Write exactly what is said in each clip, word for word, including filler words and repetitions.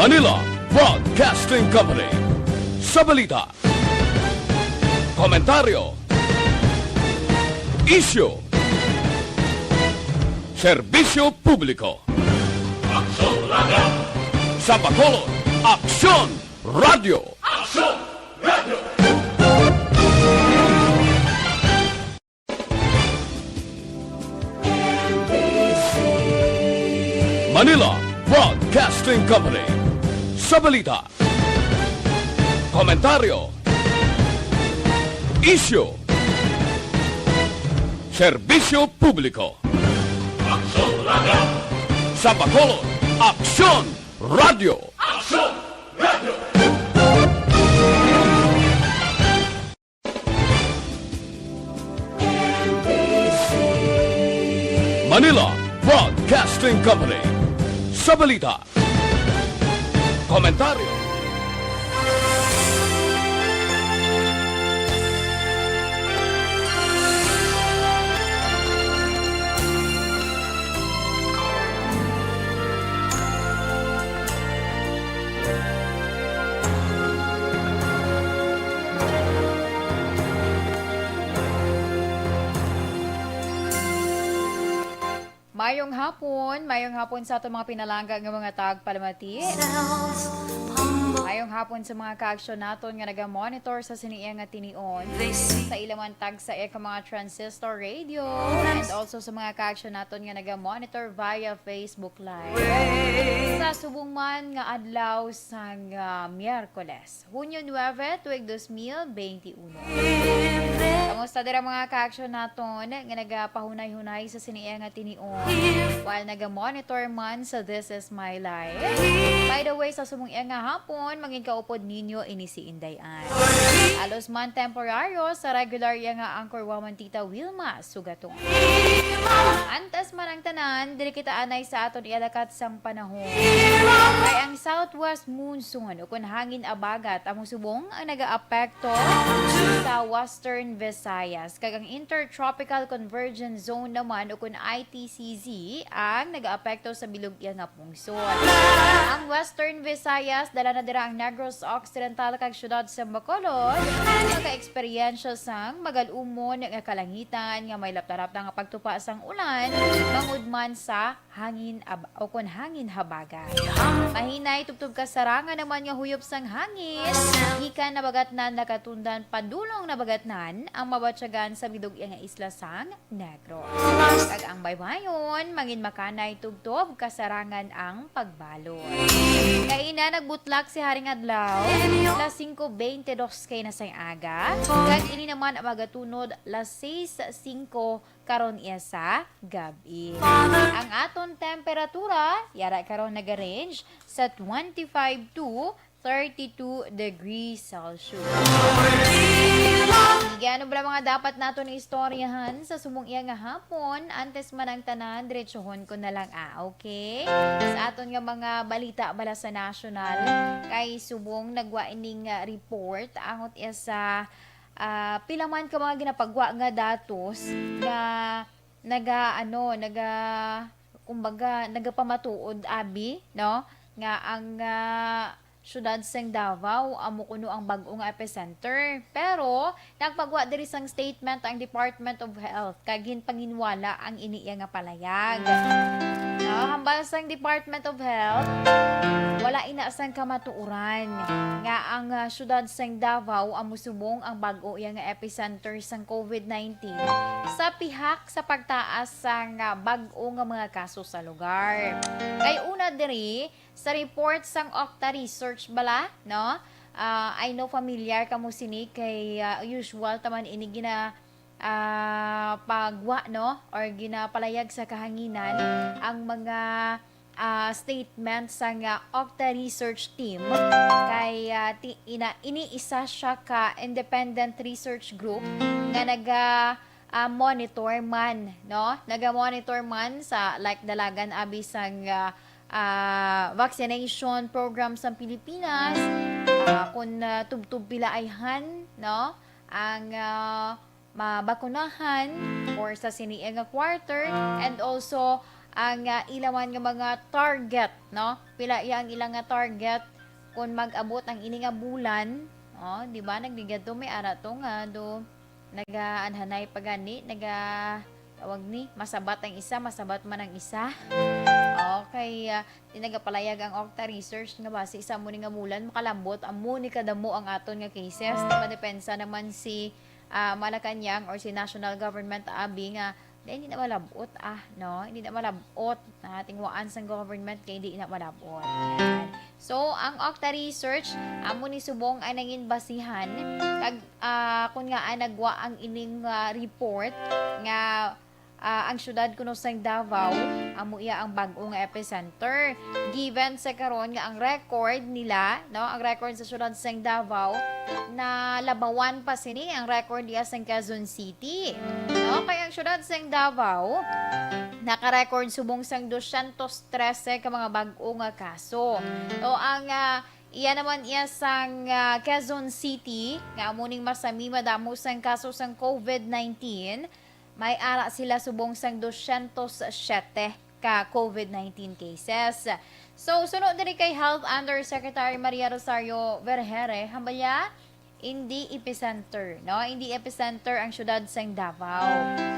Manila Broadcasting Company. Sa balita, komentaryo, isyu, serbisyo publiko. Aksyon Radio. Sa Bacolod, Aksyon Radio. Aksyon Radio. Manila Broadcasting Company. Sa balita, komentaryo, isyu, serbisyo publiko. Aksyon Radio. Sa Bacolod, Aksyon Radio. Aksyon Radio. Manila Broadcasting Company. Sa balita, komentaryo, Mayong hapon, mayong hapon sa aton mga pinalangga nga mga tagpalamati. Mayong hapon sa mga kaaksyon naton nga naga-monitor sa sini nga tinion, sa ila man tagsa ka mga transistor radio, and also sa mga kaaksyon naton nga naga-monitor via Facebook Live. Sa subong man nga adlaw sang, ah, Miyerkules, Hunyo nuebe, tuig dos mil benti uno. Kamusta dira mga ka-aksyon naton nga nagapahunay-hunay sa sini nga tinion, while naga-monitor man sa This Is My Life? By the way, sa subong nga hapon, mangin kaupod ninyo ini si Inday Ann. Alos man temporaryo sa regular nga anchor woman, Tita Wilma Sugaton. Antes man ang tanan, diri kita anay sa aton ialakat sang panahon. Kay ang southwest monsoon ukon hangin abagat amo subong ang nagaapekto sa Western Visayas, kag ang Intertropical Convergence Zone naman ukon I T C Z ang nagaapekto sa bilog iya nga pungsod. Ang Western Visayas, dala na dira ang Negros Occidental kag siyudad sa Bacolod, maka-eksperyensya sang magal-umon nga kalangitan nga may lapta-lapta nga pagtupa sang ulan, bangod man sa hangin ab-, o kon hangin habagat. Mahinay tubtob kasarangan naman nga huyop sang hangin, gikan Nabagatnan, Lacatundon, padulong Nabagatnan ang mabatyagan sa bilog iya nga isla sang Negros. Kag ang baybayon, mangin makanay tubtob kasarangan ang pagbalod. Kaina nagbutlak si Haring Adlaw, las singko beintidos kay na sang aga, kag ini naman ang magatunod las seis singko karon iya sa gab-i. Ang aton temperatura, yara karon nag-range sa twenty-five to thirty-two degrees Celsius. Sige, ano bala mga dapat naton istoryahan sa subong iya nga hapon? Antes man ang tanan, diretsohon ko na lang, ah, okay? Sa aton nga mga balita bala sa national, kay subong nagwa ining, ah, report angot iya sa, ah, pila man ka mga ginapagwa nga datos nga naga, ano, naga, kumbaga, nagapamatuod, abi, no, nga ang, ah, siyudad sang Davao amo kuno ang bag-o nga epicenter. Pero nagpagwa diri sang statement ang Department of Health, kag ginpanginwala ang ini iya nga palayag. No, hambal sang Department of Health, wala ina sang kamatuoran nga ang, ah, siyudad sang Davao amo subong ang bag-o iya nga epicenter sang COVID nineteen sa pihak sa pagtaas sang, ah, bag-o nga mga kaso sa lugar. Kay una diri, sa report sang Octa Research bala, no? Ah, I know familiar kamo sini kay, ah, usual ta man ini gina, ah, pagwa, no? Or ginapalayag sa kahanginan ang mga, ah, statement sang, ah, Octa Research Team. Kay, ah, ti-, ina-, ini isa siya ka independent research group nga naga, ah, monitor man, no? Naga-monitor man sa, like, dalagan abi sang, ah, ah, vaccination program sa Pilipinas, ah, kung, ah, tubtob pila ayhan, no? Ang, ah, mabakunahan or sa sini nga quarter, and also ang, ah, ila man nga mga target, no? Pila iya ang ila nga target kung mag-abot ang ini nga bulan, oh, di ba? Nagdigadto may ara to nga do nagaanhanay pa gani, naga tawag ni, masabat ang isa, masabat man ang isa. Okay, ah, di nagapalayag ang Octa Research nga base sa amo ni nga bulan makalambot amo ni kadamo ang aton nga cases. Nakadepensa naman si, ah, Malacañang or si national government abi nga, "Di, hindi na malabot, ah, no? Hindi na malabot na tingwaan sang government kay hindi na malabot." Yan. So, ang Octa Research, amo ni subong ang nangin basihan kag, ah, kun nga, ah, nagwa ang ining, ah, report nga, ah, ang syudad kuno sang Davao, amo iya ang bag-o nga epicenter. Given sa karon nga ang record nila, no, ang record sa syudad sang Davao, nalabawan pa sini ang record diya sang Quezon City. No, kay ang syudad sang Davao naka-record subong sang dosyentos trese ka mga bag-o nga kaso. So, ang, ah, iya naman iya sang, ah, Quezon City, nga amo ning masami madamo sang kaso sang covid nineteen, may ara sila subong sang dosyentos siyete ka covid nineteen cases. So, suno diri kay Health Undersecretary Maria Rosario Vergere, hambal niya, indi epicenter, no? Indi epicenter ang syudad sang Davao.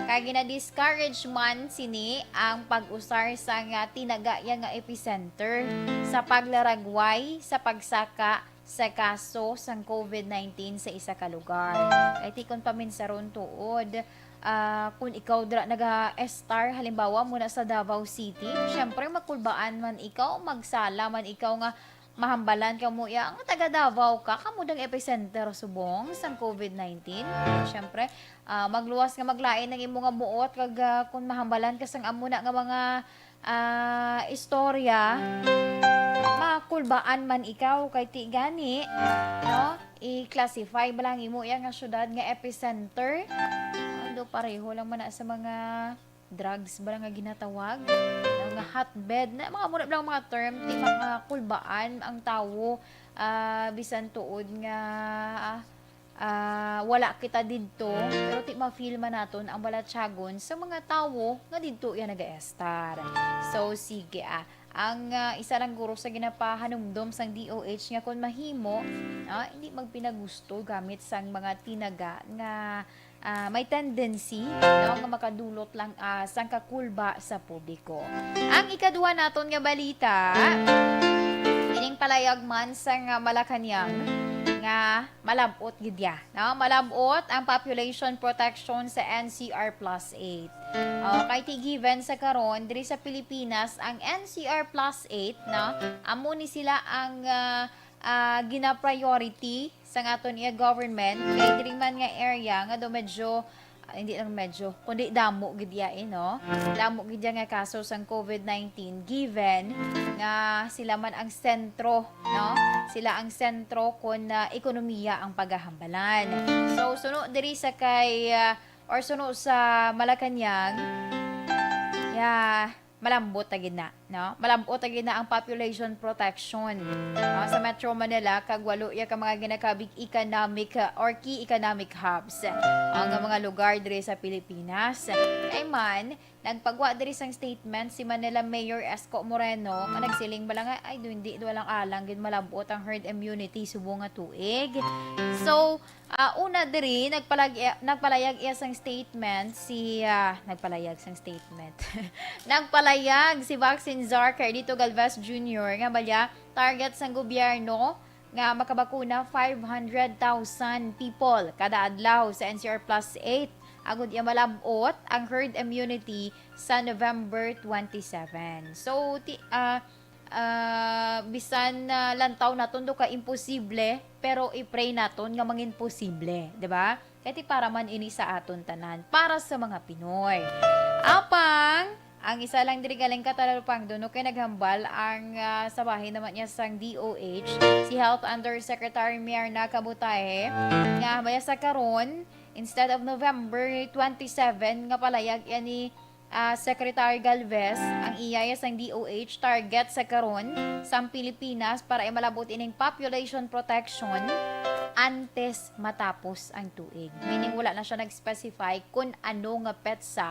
Kay gina-discourage man sini ang pag-usar sang, ah, tinaga iya nga epicenter sa paglaragway sa pagsaka sa kaso sang covid nineteen sa isa ka lugar. Kay ti kon paminsaron tuod, ah, kung ikaw dira naga-estar, halimbawa, mo na sa Davao City, syempre, makulbaan man ikaw, magsala man ikaw nga mahambalan kamo iya nga taga Davao ka, kamo dang epicenter subong sang covid nineteen. Syempre, ah, magluwas nga maglain ang imo nga buot kag, ah, kung mahambalan ka sang amo na nga mga, ah, istorya, makulbaan man ikaw kay ti gani, no? I-classify ba lang imo iya nga syudad nga epicenter? Ando pareho lang man na sa mga drugs ba lang nga ginatawag? Nga hotbed, na mga mura lang mga term, ti makulbaan ang tawo, ah, bisan tuod nga, ah, ah, wala kita didto, pero ti ma-feel man naton ang balatyagon sa mga tawo nga didto iya nagaestar. So, sige, ah, ang, ah, isa lang guro sa ginapahanumdom sang D O H nga kon mahimo, ah, hindi magpinagusto gamit sang mga tinaga nga, ah, may tendency, no, nga makadulot lang, ah, sang kakulba sa publiko. Ang ikaduha naton nga balita, ining palayag man sang, ah, Malacañang nga malab-ot gid ya, no? Malab-ot ang population protection sa N C R plus eight. Oh, kay ti given sa karon diri sa Pilipinas ang N C R plus eight, no? Amo ni sila ang, ah, ah, gina-priority sang aton iya government, kay diri man nga area nga do medyo, ah, hindi lang medyo, kundi damo gid iya, eh, no? Damo gid iya nga kaso sang covid nineteen, given nga sila man ang sentro, no? Sila ang sentro kon, ah, ekonomiya ang pagahambalan. So, suno diri sa kay, ah, or suno sa Malacañang, yeah, malambot ta gid na, no? Malambot ta gid na ang population protection, no, sa Metro Manila, kag walo iya ka mga ginakabig economic, uh, or key economic hubs, uh, nga mga lugar diri sa Pilipinas. Kay man, nagpagwa diri sang statement si Manila Mayor Esco Moreno, nga nagsiling bala nga, "Ay, do, hindi, do, walang alang gid malambot ang herd immunity subong nga tuig." So, Ah, una diri, nagpalag-, nagpalayag iya sang statement si, ah, nagpalayag sang statement. Nagpalayag si Vaccine Czar Carlito Galvez Junior nga balya target sang gobyerno nga makabakuna five hundred thousand people kada adlaw sa N C R plus eight agud iya malab-ot ang herd immunity sa November twenty-seven. So, ti-, ah, ah, bisan na lantaw naton do ka imposible, pero i-pray naton nga mangin posible, di ba? Kay ti para man ini sa aton tanan, para sa mga Pinoy. Apang, ang isa lang diri galing katalupang, do, no, kay naghambal ang, ah, sa bahin naman niya sang D O H, si Health Undersecretary Mirna Kabutahe, nga maya sa karon, instead of November twenty-seven, nga palayag yan ni ah, Secretary Galvez, ang iya sang D O H target sa karon sang Pilipinas para imalabot ining population protection antes matapos ang tuig. Meaning, wala na siya nag-specify kung ano nga petsa,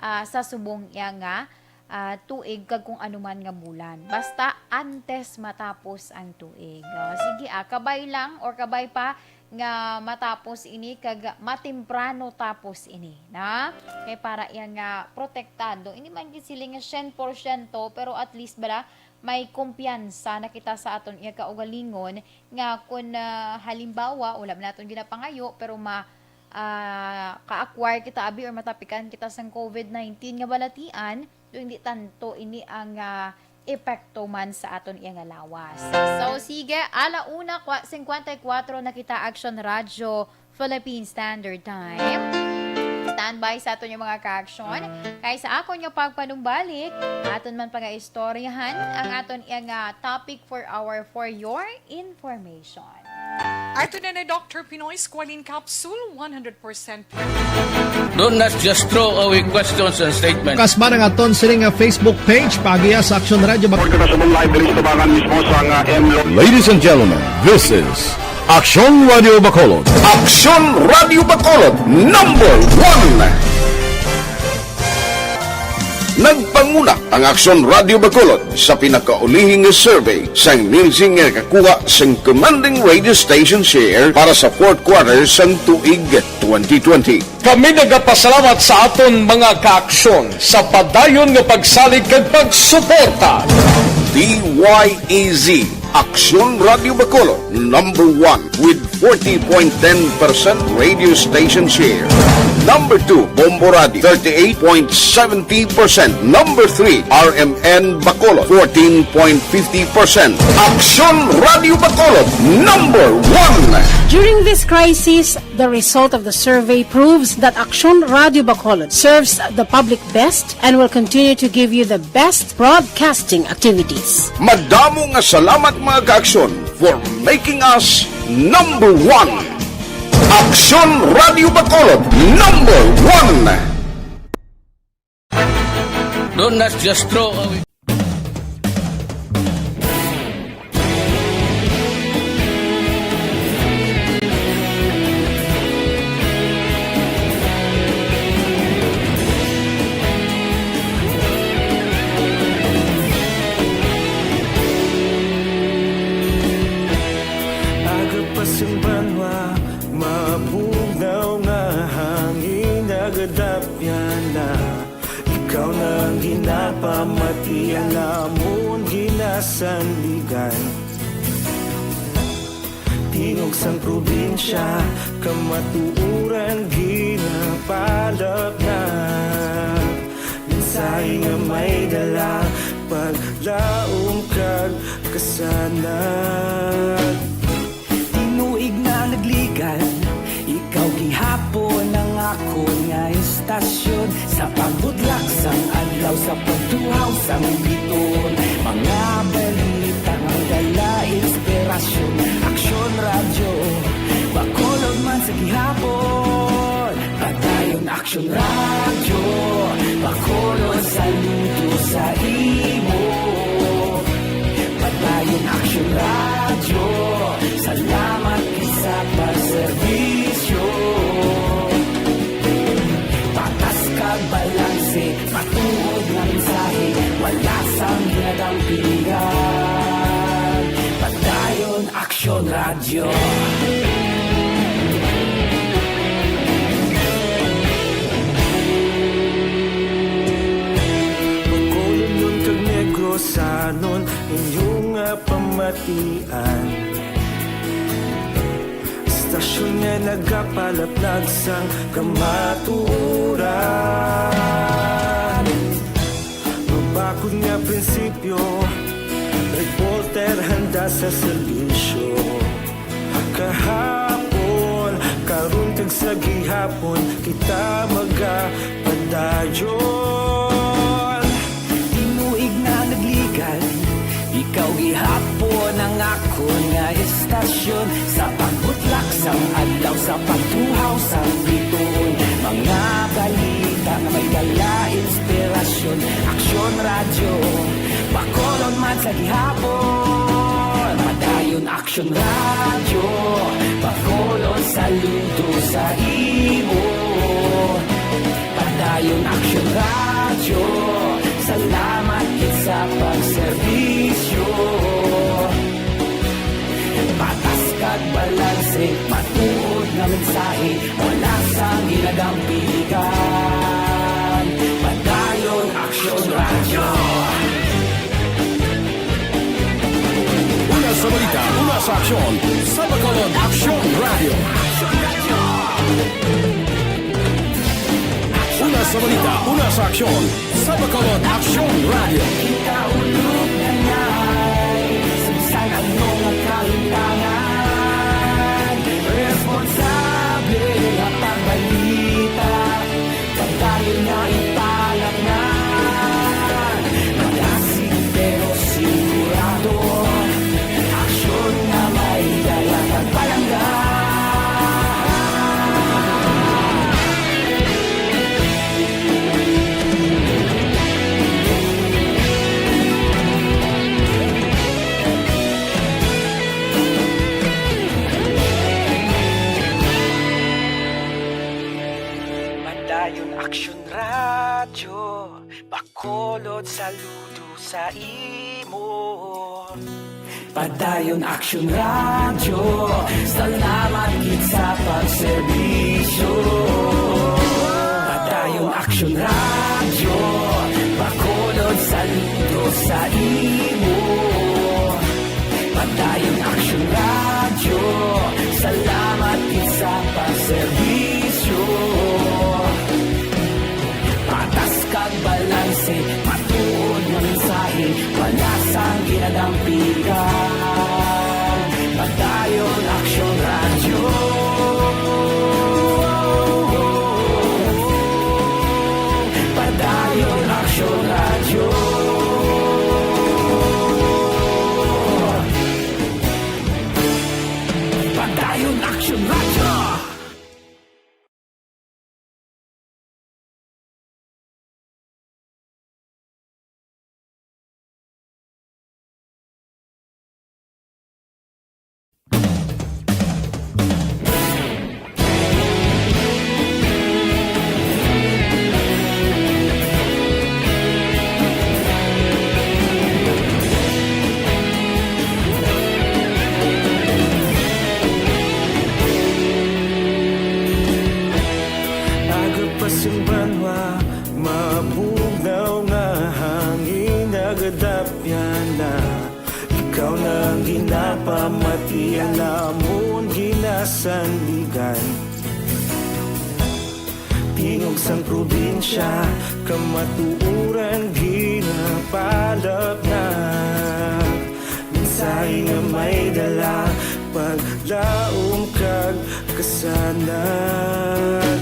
ah, sa subong iya nga, ah, tuig kag kung ano man nga bulan. Basta antes matapos ang tuig. Ah, sige, ah, kabay lang or kabay pa nga matapos ini kag matemprano tapos ini, na? Kay para iya nga protektado. Hindi man gid sila nga syen por syento, pero at least bala may kumpiyansa na kita sa aton iya kaugalingon nga kun, ah, halimbawa, wala man naton ginapangayo, pero ma-, ah, ka-acquire kita, abi, or matapikan kita sang covid nineteen nga balatian, do hindi tanto ini ang, ah, epekto man sa aton iya nga lawas. So, sige, ala una, kwa-, singkwenta y kuwatro na kita, Action Radio, Philippine Standard Time. Standby sa aton yung mga ka-action. Kay sa akon nga pagpanumbalik, aton man panga-istoryahan ang aton iya nga topic for our, for your information. Ato na na Doctor Pinoy Squalene Capsule, one hundred percent. Do not just throw away questions and statements. Kasman ang aton sini nga Facebook page, pagiya sa Action Radio. Report na sa live diri sa tubangan mismo sa nga M Lo- Ladies and gentlemen, this is Action Radio Bacolod. Action Radio Bacolod, number one. Nagpanguna ang Action Radio Bacolod sa pinakaulihi nga survey sang Nielsen nga nakakuha sang commanding radio station share para sa fourth quarter sang tuig twenty twenty. Kami nagapasalamat sa aton mga kaaksyon sa padayon nga pagsalig kag pagsuporta. D Y E Z, Aksyon Radio Bacolod, number one with forty point ten percent radio station share. Number two, Bombo Radio, thirty-eight point seventy percent. Number three, R M N Bacolod, fourteen point fifty percent. Aksyon Radio Bacolod, number one. During this crisis, the result of the survey proves that Aksyon Radio Bacolod serves the public best and will continue to give you the best broadcasting activities. Madamo nga salamat, mga kaaksyon, for making us number one. Aksyon Radio Bacolod, number one. Do not just throw away. Aga pa sing banwa, mabugnaw nga hangin, nagadapyan na. Ikaw na ang ginapamati, ang amon ginasandigan. Tingog sang probinsya, kamatuoran ginapalapnag. Mensahe nga may dala, paglaom kag kasanag. Tinuig na nagligan, ikaw gihapon ang akon nga istasyon. Sa pagbutlak sang adlaw, sa pagtuhaw sang biton, mga balita nga dala inspirasyon. Aksyon Radyo, Bacolod man sa gihapon. Padayon Aksyon Radyo, Bacolod, saludo sa imo. Padayon Aksyon Radyo, salamat gid sa pagserbisyo. Patas kag balanse, matuod nga mensahe, wala sang ginadampingan. Padayon Aksyon Radyo. Bacolodnon kag Negrosanon, inyo nga pamatian. Istasyon nga nagapalapnag sang kamatuoran. Mabakod nga prinsipyo, reporter handa sa serbisyo. Kahapon, karon kag sa gihapon, kita magapadayon. Tinuig na nagligan, ikaw gihapon ang akon nga istasyon. Sa pagbutlak sang adlaw, sa pagtuhaw sang biton, mga balita nga may dala inspirasyon. Aksyon Radyo, Bacolod man sa gihapon. Padayon Aksyon Radyo, Bacolod, saludo sa imo. Padayon Aksyon Radyo, salamat Mensahe, wala sang ginadampigan. Padayon Aksyon Radyo. Una sa balita, una sa aksyon, sa Bacolod Aksyon Radyo. Una sa balita, una sa aksyon, sa Bacolod Aksyon Radyo. Kita ulog na ngay, sa bisan ano nga kahintangan, responsable nga pagbalita, pagdayon nga ipalatnan. Magasig pero sigurado, aksyon nga may dala kag palangga. Padayon Aksyon Radyo, Bacolod, saludo sa imo. Padayon Aksyon Radyo, salamat gid sa pagserbisyo. Padayon Aksyon Radyo, Bacolod, saludo sa imo. Padayon Aksyon Radyo, salamat gid sa pagserbisyo. Patas kag balanse, matuod nga mensahe, wala sang ginadampigan. Padayon Aksyon Radyo. Padayon Aksyon Radyo. Padayon Aksyon Radyo. Aga pa sing banwa, mabugnaw nga hangin nagadapyan na. Ikaw na ang ginapamatian namon ginasandigan. Tingog sang probinsya, kamatuoran ginapalapnag. Mensahe nga may dala, paglaom kag kasanag.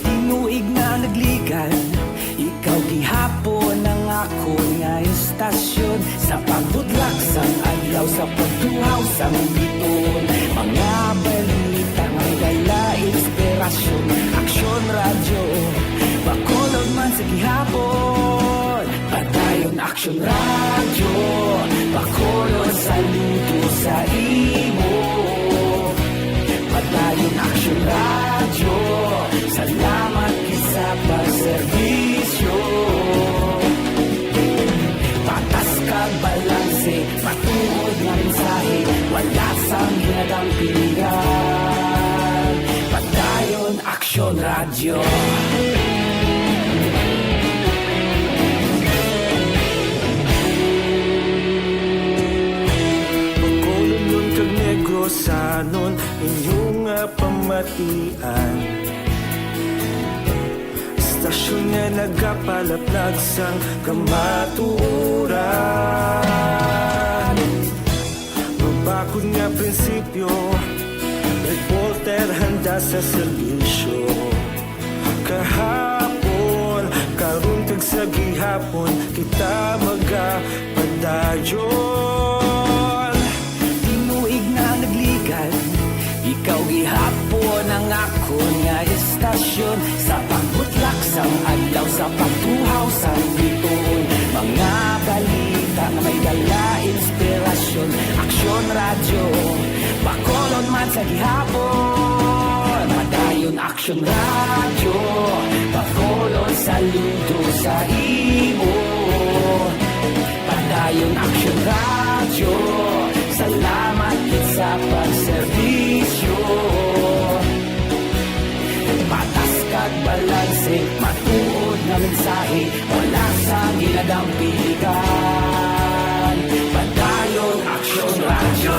Tinuig na nagligan, ikaw gihapon ang akon nga istasyon. Sa pagbutlak sang adlaw, sa pagtuhaw sang bituon, mga balita nga may dala inspirasyon. Aksyon Radyo, Bacolod man sa gihapon. Padayon Aksyon Radyo, Bacolod, saludo sa imo. Padayon Aksyon Radyo, salamat gid sa pagserbisyo. Patas kag balanse, matuod nga mensahe, wala sang ginadampigan. Padayon Aksyon Radyo. Bacolodnon kag Negrosanon, inyo nga pamatian. Istasyon nga nagapalaplag sang kamatuoran. Mabakod nga prinsipyo, reporter handa sa serbisyo. Kahapon, karon kag sa gihapon, kita magapadayon. Tinuig na nagligan, ikaw gihapon ang akon nga istasyon. Sa pagbutlak sang adlaw, sa pagtuhaw sang bituon, mga balita nga may dala inspirasyon. Aksyon Radyo, Bacolod man sa gihapon. Padayon Aksyon Radyo, Bacolod, saludo sa imo. Padayon Aksyon Radyo, salamat gid sa pagserbisyo. Wala sang ginadampigan. Padayon Aksyon Radyo.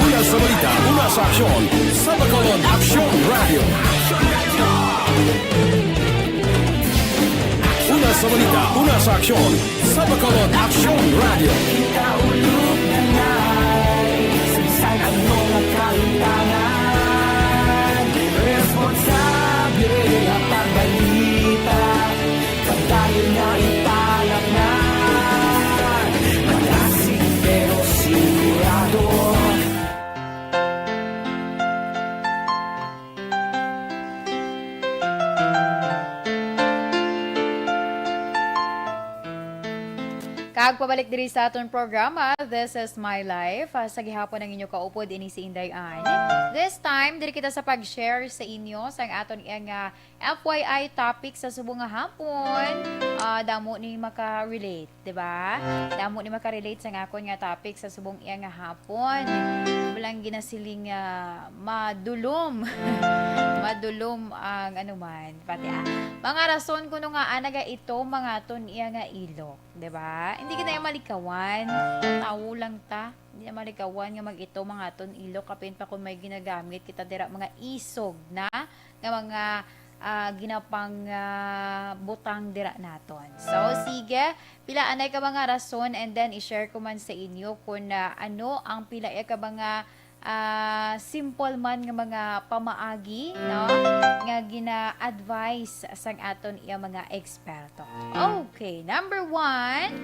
Una sa balita, una sa aksyon, sa Bacolod Aksyon Radyo. Una sa balita, una sa aksyon, sa Bacolod Aksyon Radyo. Kita ulog na nai, sagsag ang mga kahintangan. Responsable ang pagbalita, padayon nga ipalaknad. Malasig pero sigurado. Kag pabalik diri sa aton programa, This is My Life. Ah, sa gihapon ang inyo kaupod, ini si Inday Ann. This time, diri kita sa pag-share sa inyo sang aton iya nga F Y I topic sa subong nga hapon. Ah, damo ni maka-relate, di ba? Damo ni maka-relate sa akon nga topic sa subong iya nga hapon. Walang ginasiling nga madulom. Madulom ang anuman. Pati, ah, mga rason kuno nga, ah, nagaitom ang aton iya nga ilok, di ba? Hindi kita malikawan. Tawo lang ta. Hindi na malikawan nga mag-itom ang aton ilok, kapin pa kung may ginagamit kita dira, mga isog na nga mga, ah, ginapang, ah, butang dira naton. So, sige, pila anay ka mga rason, and then i-share ko man sa inyo kung, ah, ano ang pila ya ka mga, ah, simple man nga mga pamaagi, no, nga gina-advise sang aton iya mga eksperto. Okay, number one,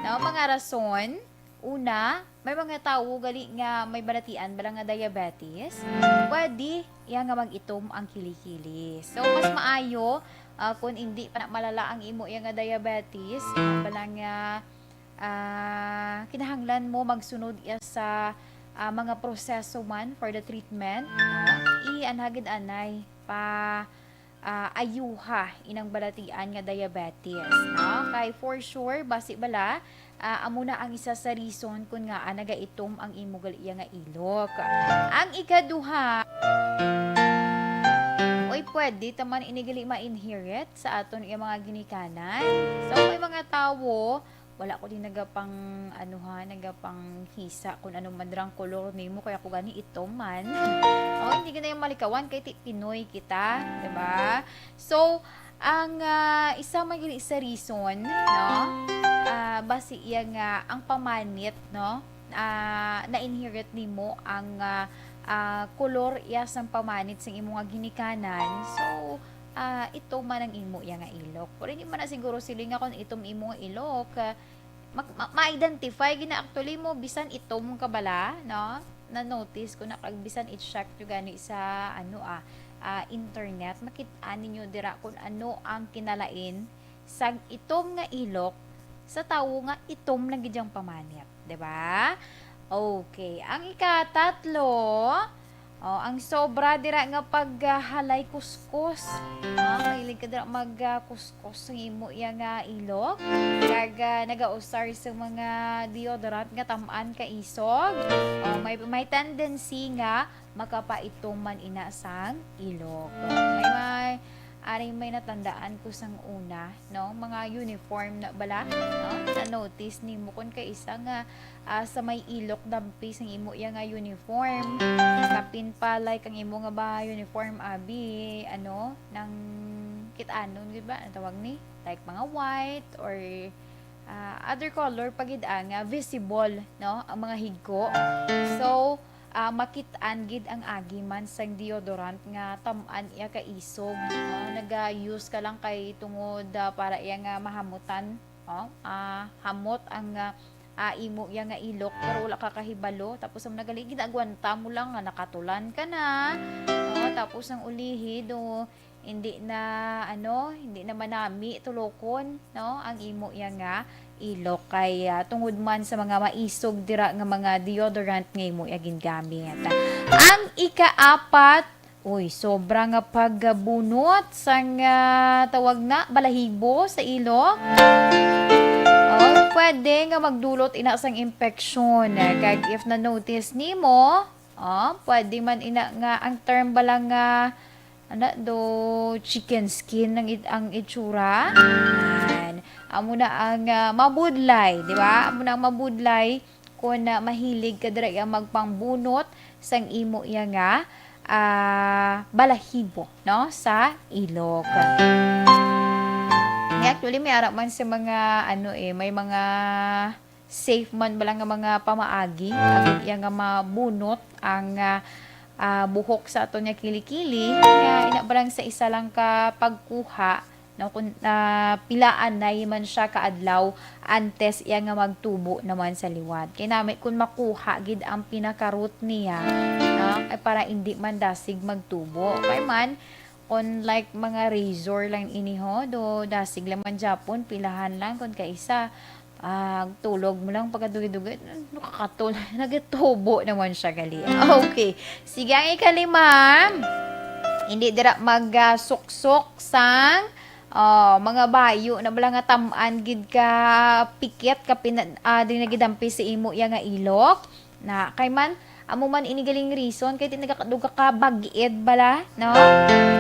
no, mga rason, una, may mga tawo gali nga may balatian bala nga diabetes, pwede iya nga mag-itom ang kilikili. So, mas maayo, ah, kung hindi pa na malala ang imo iya nga diabetes, bala nga, ah, kinahanglan mo magsunod iya sa, ah, mga proseso man for the treatment, ah, i-anhagid anay pa, ah, ayuha inang balatian nga diabetes, no? Kay for sure, basi bala, ah, amo na ang isa sa reason kun ngaa nagaitom ang imo gal-, iya nga ilok. Ang ikaduha, oy, pwede ta man ini gali ma-inherit sa aton iya mga ginikanan. So, may mga tawo, wala ko din nagapang, ano ha, nagapang hisa kung ano man dirang kolor nimo, kaya ko gani itom man. Oh, hindi ka na yung malikawan kay ti-, Pinoy kita, di ba? So, ang, ah, isa man gani sa reason, no? Ah, basi iya nga ang pamanit, no? Ah, na-inherit nimo ang, ah, ah, kolor iya sang pamanit sang imo nga ginikanan. So, ah, itom man ang imo iya nga ilok. Pero hindi man na siguro siling nga kung itom imo nga ilok, ah, mak-, ma-, ma-identify gina actually mo bisan itom ka bala, no? Na-notice ko na kag bisan i-check nyo gani sa, ano, ah, ah, internet, makit-an ninyo dira kung ano ang kinalain sang itom nga ilok sa tawo nga itom lang gid ang pamanit, di ba? Okay, ang ikatatlo, oh, ang sobra dira nga paghalay kuskos. Ah, mahilig ka dira mag, ah, kuskos sa imo iya nga ilok. Kag, ah, nagausar sa mga deodorant nga tam-an ka isog. Oh, may, may tendency nga makapaitom man ina sang ilok. May, may, ari may natandaan ko sang una, no? Mga uniform na bala, no? Na-notice nimo kun kay isa nga, ah, sa may ilok dampi sang imo iya nga uniform. Kapin pa, like, ang imo nga ba uniform, abi, ano, nang kit-anon, di ba? Ang tawag ni? Like, mga white or, ah, other color pa gid, ah, nga visible, no? Ang mga higko. So, ah, makit-an gid ang agi man sang deodorant nga tam-an iya ka isog, no? Naga-use ka lang kay tungod, ah, para iya nga mahamutan, no? Ah, hamot ang, ah, ah, imo iya nga ilok, pero wala ka kahibalo. Tapos ang nagali, ginagwanta mo lang nga nakatulan ka na, no? Tapos ang ulihi, do, hindi na, ano, hindi na manami tulokon, no, ang imo iya nga ilok kay, ah, tungod man sa mga maisog dira nga mga deodorant nga imo iya gingamit. Ang ikaapat, uy, sobra nga pagbunot sang, ah, tawag na, balahibo sa ilok. Oh, pwede nga magdulot ina sang impeksyon. Kag if na-notice nimo, oh, pwede man ina nga ang term bala nga Ana do, chicken skin ang it-, ang itsura. Yan. Amo na ang, ah, mabudlay, di ba? Amo na ang mabudlay kung, ah, mahilig ka dira iya magpangbunot sang imo iya nga, ah, balahibo, no? Sa ilok. Nga, actually, may ara man sa mga, ano eh, may mga safe man bala nga mga pamaagi, agud iya nga mabunot ang, ah, ah, buhok sa aton nga kilikili, nga ina ba lang sa isa lang ka pagkuha, no, kun, ah, pilaan na man siya ka adlaw antes iya nga magtubo naman sa liwat. Kay nami kun makuha gid ang pinaka-root niya, no, ay para indi man dasig magtubo. Kay man, kon like mga razor lang ini ho, do dasig lang man japon, pilahan lang kon kaisa. Ah, tulog mo lang pagkadugi-dugi, nakakatol-, nagatubo naman siya gali. Okay. Sige, ang ikalima, hindi dira magsuksok sang, ah, mga bayo na bala nga tam-an gid ka pikit, ka pina-, ah, di na gid ampi sa imo iya nga ilok. Na, kay man, amo man ini galing reason, kay di nagaka-, nagakabag-id bala, no?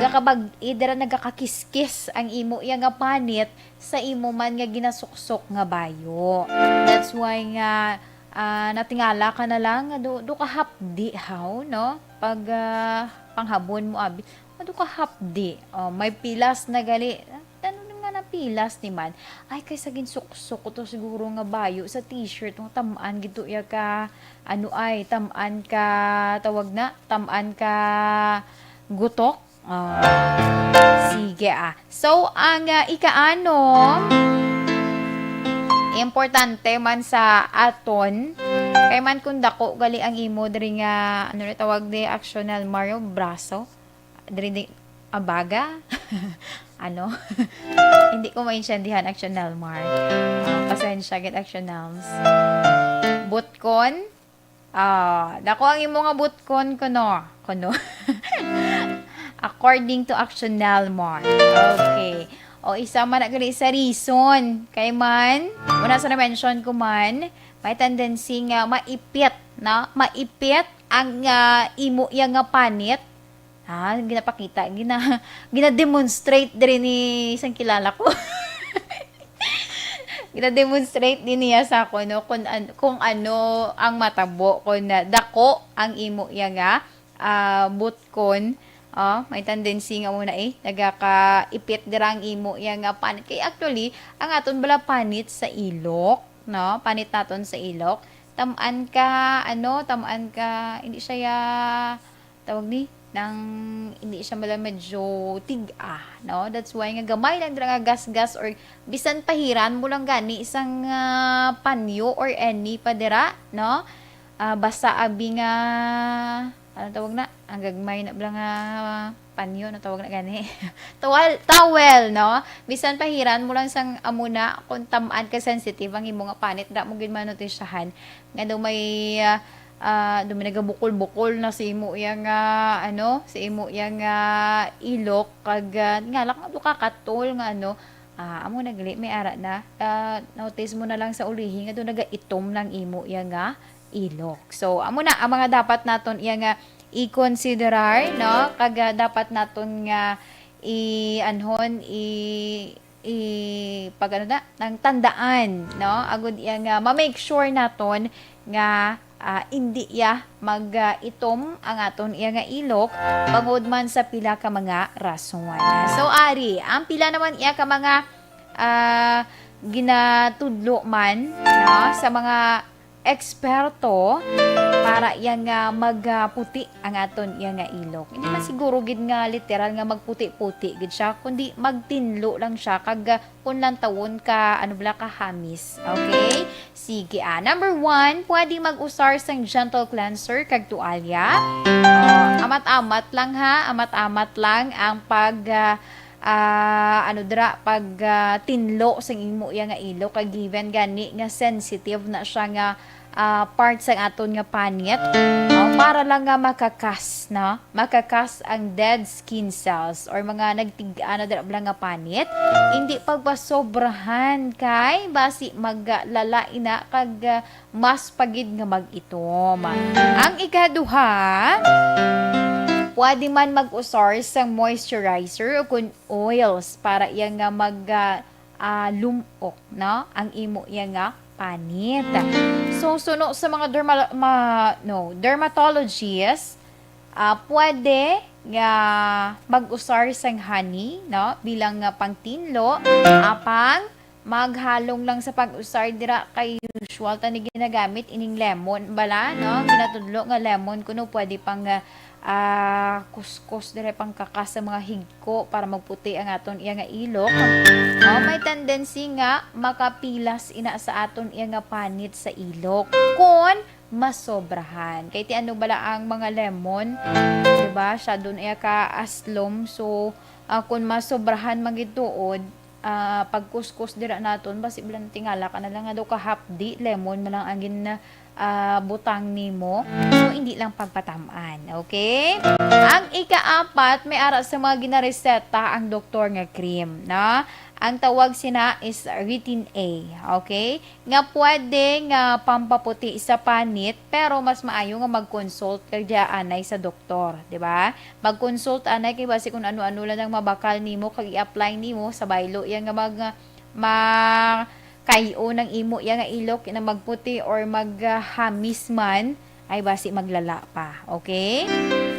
Nagakabag-id, dira nagakakiskis ang imo iya nga panit sa imo man nga ginasuksok nga bayo. That's why nga, ah, natingala ka na lang nga do, do ka hapdi, haw, no? Pag, ah, panghabon mo, abi, "Ano ka hapdi? Oh, may pilas na gali." Ano nga na pilas ni man? Ay, kay sa ginsuksok ko to siguro nga bayo sa t-shirt, nga tam-an gid to iya ka, ano ay, tam-an ka, tawag na, tam-an ka gutok. Oh. Sige, ah. So, ang, ah, ikaanom, importante man sa aton, kay man kung dako gali ang imo diri nga, ano na tawag di, actional mar-, braso. Diri di, abaga? Ano? Hindi ko maintindihan, Action Nelmar. Ah, pasensya gid, Action Nelms. Butkon? Ah, dako ang imo nga butkon, kuno. Kuno. According to Action Nelmar. Okay. O, isa man na gali sa reason. Kay man, una sa na-mention ko man, may tendency nga maipit, no? Maipit ang, ah, imo iya nga panit. Ah, ginapakita, gina-, gina-demonstrate diri ni isang kilala ko. Gina-demonstrate din niya sa ako, no, kung an-, kung ano ang matabo, kung na-, dako ang imo iya nga, ah, butkon. Ah, may tendency nga muna eh, nagakaipit dira ang imo iya nga panit. Kay actually, ang aton bala panit sa ilok, no? Panit naton sa ilok. Tam-an ka, ano, tam-an ka, hindi siya ya-, tawag ni, nang hindi siya mala medyo tig-a, no? That's why nga gamay lang dira nga gasgas or bisan pahiran mo lang gani isang, ah, panyo or any pa dira, no? Ah, basa abi nga, ano tawag na? Ang gagmay na bala nga panyo, na tawag na gani. Towel, towel, no? Bisan pahiran mo lang sang amo na, kung tam-an ka sensitive ang imo nga panit, da mo gid manutisyahan nga daw may, ah, ah, daw may nagabukol-bukol na sa imo iya nga, ano, sa imo iya nga ilok, kag, ah, nga lang, daw kakatol nga, ano, ah, amo na gali, may ara na. Ah, notice mo na lang sa ulihi nga daw nagaitom lang imo iya nga ilok. So, amo na ang mga dapat naton iya nga i-considerar, no? Kag, ah, dapat naton nga i-, anhon, i-, i-, pag ano na, nang tandaan, no? Agud iya nga ma-make sure naton nga, ah, indi iya mag, ah, itom ang aton iya nga ilok bangod man sa pila ka mga rason. So, ari, ang pila naman iya ka mga, ah, ginatudlo man, no, sa mga eksperto para iya nga magputi ang aton iya nga ilok. Hindi man siguro gid nga literal nga magputi-puti gid siya, kundi magtinlo lang siya kag, ah, kun lantawon ka, ano bala, ka hamis. Okay? Sige, ah. Number one, pwede mag-usar sang gentle cleanser kag tuwalya. Ah, amat-amat lang ha, amat-amat lang ang pag, ah, ah, ano dira, pag, ah, tinlo sang imo iya nga ilok, kay given gani nga sensitive na siya nga, ah, part sang aton nga panit, no? Para lang nga makakas, no? Makakas ang dead skin cells or mga nagtig-a na dira bala nga panit. Hindi pagpasobrahan kay basi maglala ina kag, ah, mas pa gid nga mag-itom. Ang ikaduha, Pwede man mag-usar sang moisturizer o kun oils para iya nga mag, ah, ah, lum-ok, no, ang imo iya nga panit. So, suno sa mga derma-, ma-, no, dermatologist, ah, pwede nga mag-usar sang honey, no, bilang nga pangtinlo, apang maghalong lang sa pag-usar dira kay usual ta ni ginagamit ining lemon bala, no? Ginatudlo nga lemon kuno pwede pang, ah, ah, kuskos dira pang kakas sa mga higko para magputi ang aton iya nga ilok. No? May tendency nga makapilas ina sa aton iya nga panit sa ilok. Kon masobrahan. Kay ti ano bala ang mga lemon, di ba? Siya doon iya ka aslom. So, ah, kung masobrahan man gid tuod, ah, pagkuskus dira naton, basi bilang tingala ka na lang nga daw kahapdi, lemon man lang ang gin-, ah, butang nimo. So, hindi lang pagpatam-an, okay? Ang ikaapat, may ara sa mga ginareseta ang doktor nga cream, na ang tawag sina is Retin A, okay? Nga pwede nga pampaputi sa panit, pero mas maayo nga mag-consult ka dya anay sa doktor, di ba? Mag-consult anay kay basi kung ano-ano lang ang mabakal nimo kag i-apply nimo sa baylo iya nga mag, ma-, kayo ng imo iya nga ilok na magputi or maghamis man, ay basi maglala pa. Okay?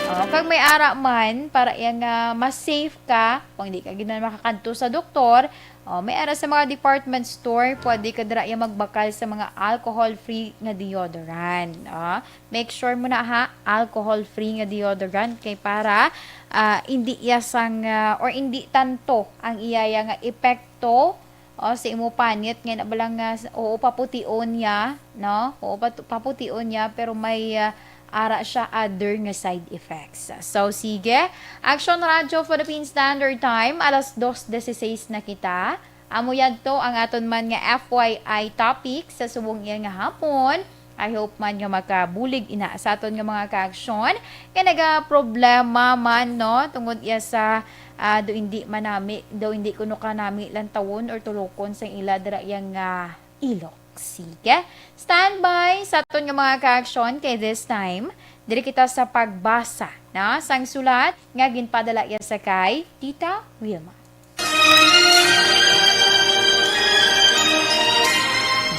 O, kag may ara man, para iya nga mas safe ka, kung di ka gid na makakadto sa doktor, o, may ara sa mga department store, pwede ka dira iya magbakal sa mga alcohol-free nga deodorant. O, make sure mo na ha, alcohol-free nga deodorant kay para, ah, hindi iya sang, ah, or hindi tanto ang iya, iya nga epekto o sa imo panit nga na bala nga s-, oo, papution niya, no? Oo, patu-, papution niya, pero may, ah, ara siya other nga side effects. So, sige. Action Radio Philippine Standard Time, alas dos dieciséis na kita. Amo yadto ang aton man nga F Y I topic sa subong iya nga hapon. I hope man nga makabulig ina sa aton nga mga kaaksyon nga nagaproblema man, no, tungod iya sa, ah, do hindi man nami, do hindi kuno ka nami lantawon or tulokon sang ila dira iya nga ilok. Sige, standby sa aton nga mga kaaksyon kay this time diri kita sa pagbasa na sang sulat nga ginpadala iya sa kay Tita Wilma.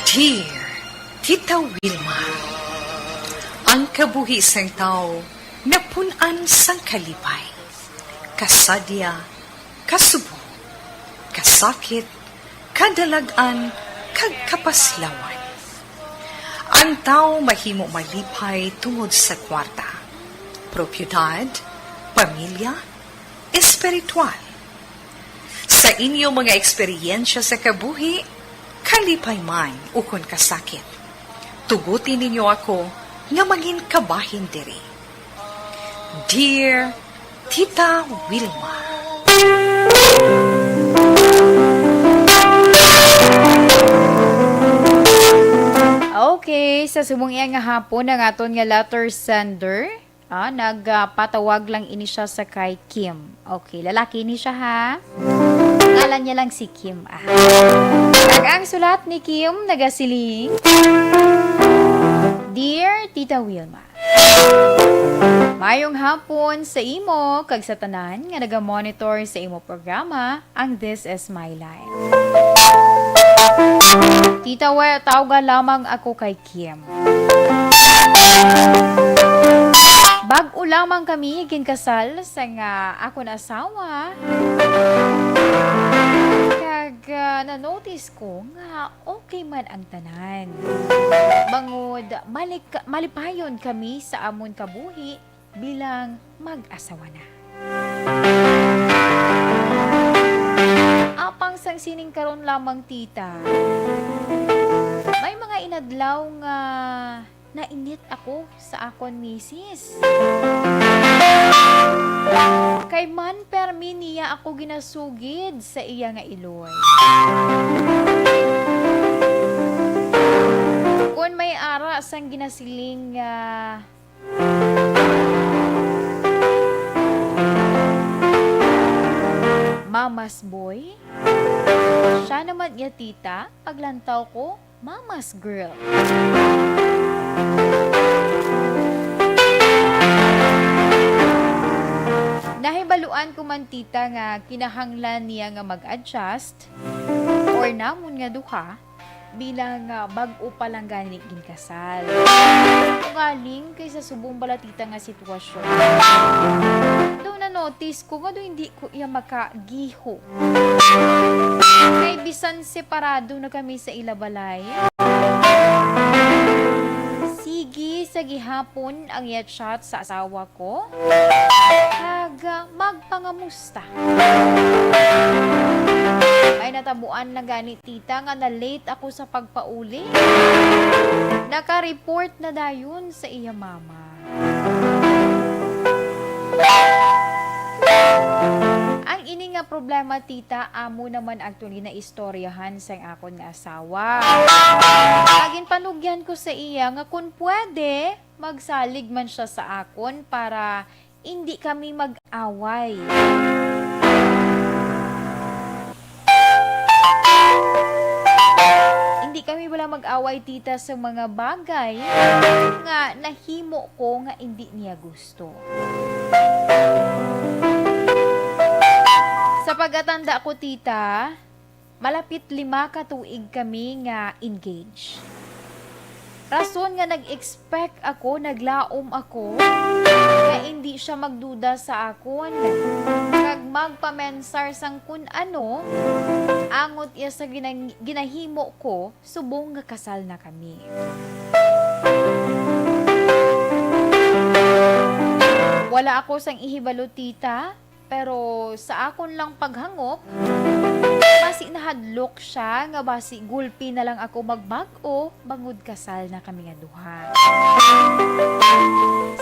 Dear Tita Wilma, ang kabuhi sang tawo napun-an sang kalipay, kasadya, kasubo, kasakit, kadalag-an, kag kapaslawan. Ang tawo mahimo malipay tungod sa kwarta, propiedad, pamilya, espiritual. Sa inyo mga eksperyensya sa kabuhi, kalipay man ukon kasakit, tuguti ninyo ako nga mangin kabahin diri. Dear Tita Wilma. Okay, sa subong iya nga hapon ang aton nga letter sender. Ah, nagpatawag lang ini siya sa kay Kim. Okay, lalaki ni siya, ha? Ngalan niya lang si Kim, ah. Kag ang sulat ni Kim nagasiling, Dear Tita Wilma, mayong hapon sa imo kag sa tanan nga naga-monitor sa imo programa, ang This Is My Life. Tita We, tawga lamang ako kay Kim. Bag-o lamang kami ginkasal sa nga akon asawa. Kag, ah, na-notice ko nga okay man ang tanan. Bangod malik-, malipayon kami sa amon kabuhi bilang mag-asawa na. Apang sang sining karon lamang, tita, may mga inadlaw nga nainit ako sa akon misis. Kay man permi niya ako ginasugid sa iya nga iloy. Kon may ara sang ginasiling nga Mama's boy? Siya naman iya, tita, paglantaw ko, mama's girl. Nahibaluan ko man, tita, nga kinahanglan niya nga mag-adjust or namon nga duha bilang, ah, bag-o pa lang gani ginkasal. Ugaling kay sa subong bala, tita, nga sitwasyon, daw na-notice ko nga daw hindi ko iya makagiho. Kay bisan separado na kami sa ila balay, sige sa gihapon ang iya chat sa asawa ko, kag magpangamusta. May natabuan na gani, tita, nga na-late ako sa pagpauli. Naka-report na dayon sa iya mama. Ang ini nga problema, tita, amo naman actually na istoryahan sang akon nga asawa. Kag ginpanugyan ko sa iya nga kun pwede, magsalig man siya sa akon para indi kami mag-away. Indi kami bala mag-away, tita, sa mga bagay nga nahimo ko nga indi niya gusto. Sa pagkatanda ko, tita, malapit lima ka tuig kami nga engaged. Rason nga nag-expect ako, naglaom ako, nga indi siya magduda sa akon, kag magpamensar sang kun ano, angot iya sa ginang-, ginahimo ko subong nga kasal na kami. Wala ako sang ihibalo, tita, pero sa akon lang paghangop, basi nahadlok siya nga basi gulpi na lang ako magbag-o bangod kasal na kami nga duha.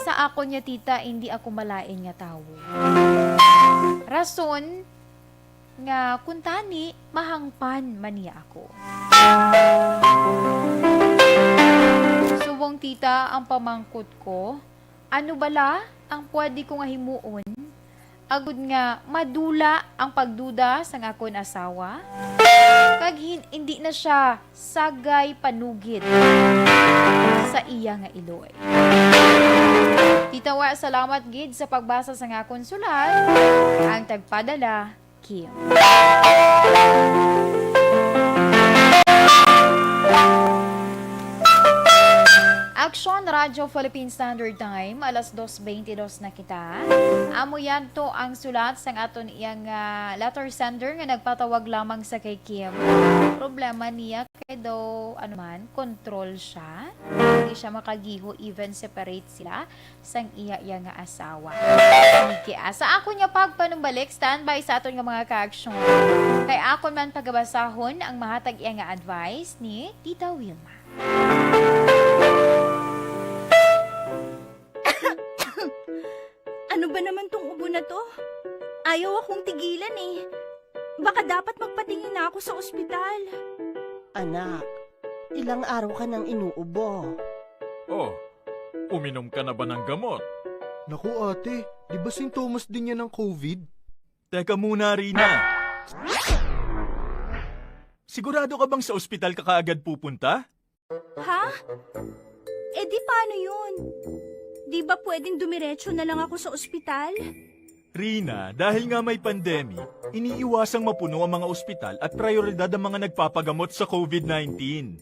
Sa akon niya, tita, indi ako malain nga tawo. Rason nga kuntani mahangpan man niya ako. Subong, tita, ang pamangkot ko, ano bala ang pwede ko nga himuon agod nga madula ang pagduda sang akon asawa, kag hin-, indi na siya sagay panugid sa iya nga iloy. Tita Wa, salamat gid sa pagbasa sang akon sulat. Ang tagpadala, Kim. Action Radio Philippine Standard Time, alas dos beintidos na kita. Amo yadto ang sulat sang aton iyang, ah, letter sender nga nagpatawag lamang sa kay Kim. Problema niya kay daw, ano man, control siya. Hindi siya makagiho, even separate sila sang iya, iya nga asawa. Sige, ah, sa akon nga pagpanumbalik, standby sa aton nga mga ka-aksyon. Kay akon man pagabasahon ang mahatag iya nga advice ni Tita Wilma. Ano ba naman tong ubo na to? Ayaw akong tigilan eh. Baka dapat magpatingin na ako sa ospital. Anak, ilang araw ka nang inuubo. Oh, uminom ka na ba ng gamot? Naku, ate, di ba sintomas din yan ng covid? Teka muna, Rina. Sigurado ka bang sa ospital ka kaagad pupunta? Ha? Eh, di paano yun? Di ba pwedeng dumiretso na lang ako sa ospital? Rina, dahil nga may pandemic, iniiwasang mapuno ang mga ospital at prioridad ang mga nagpapagamot sa covid nineteen.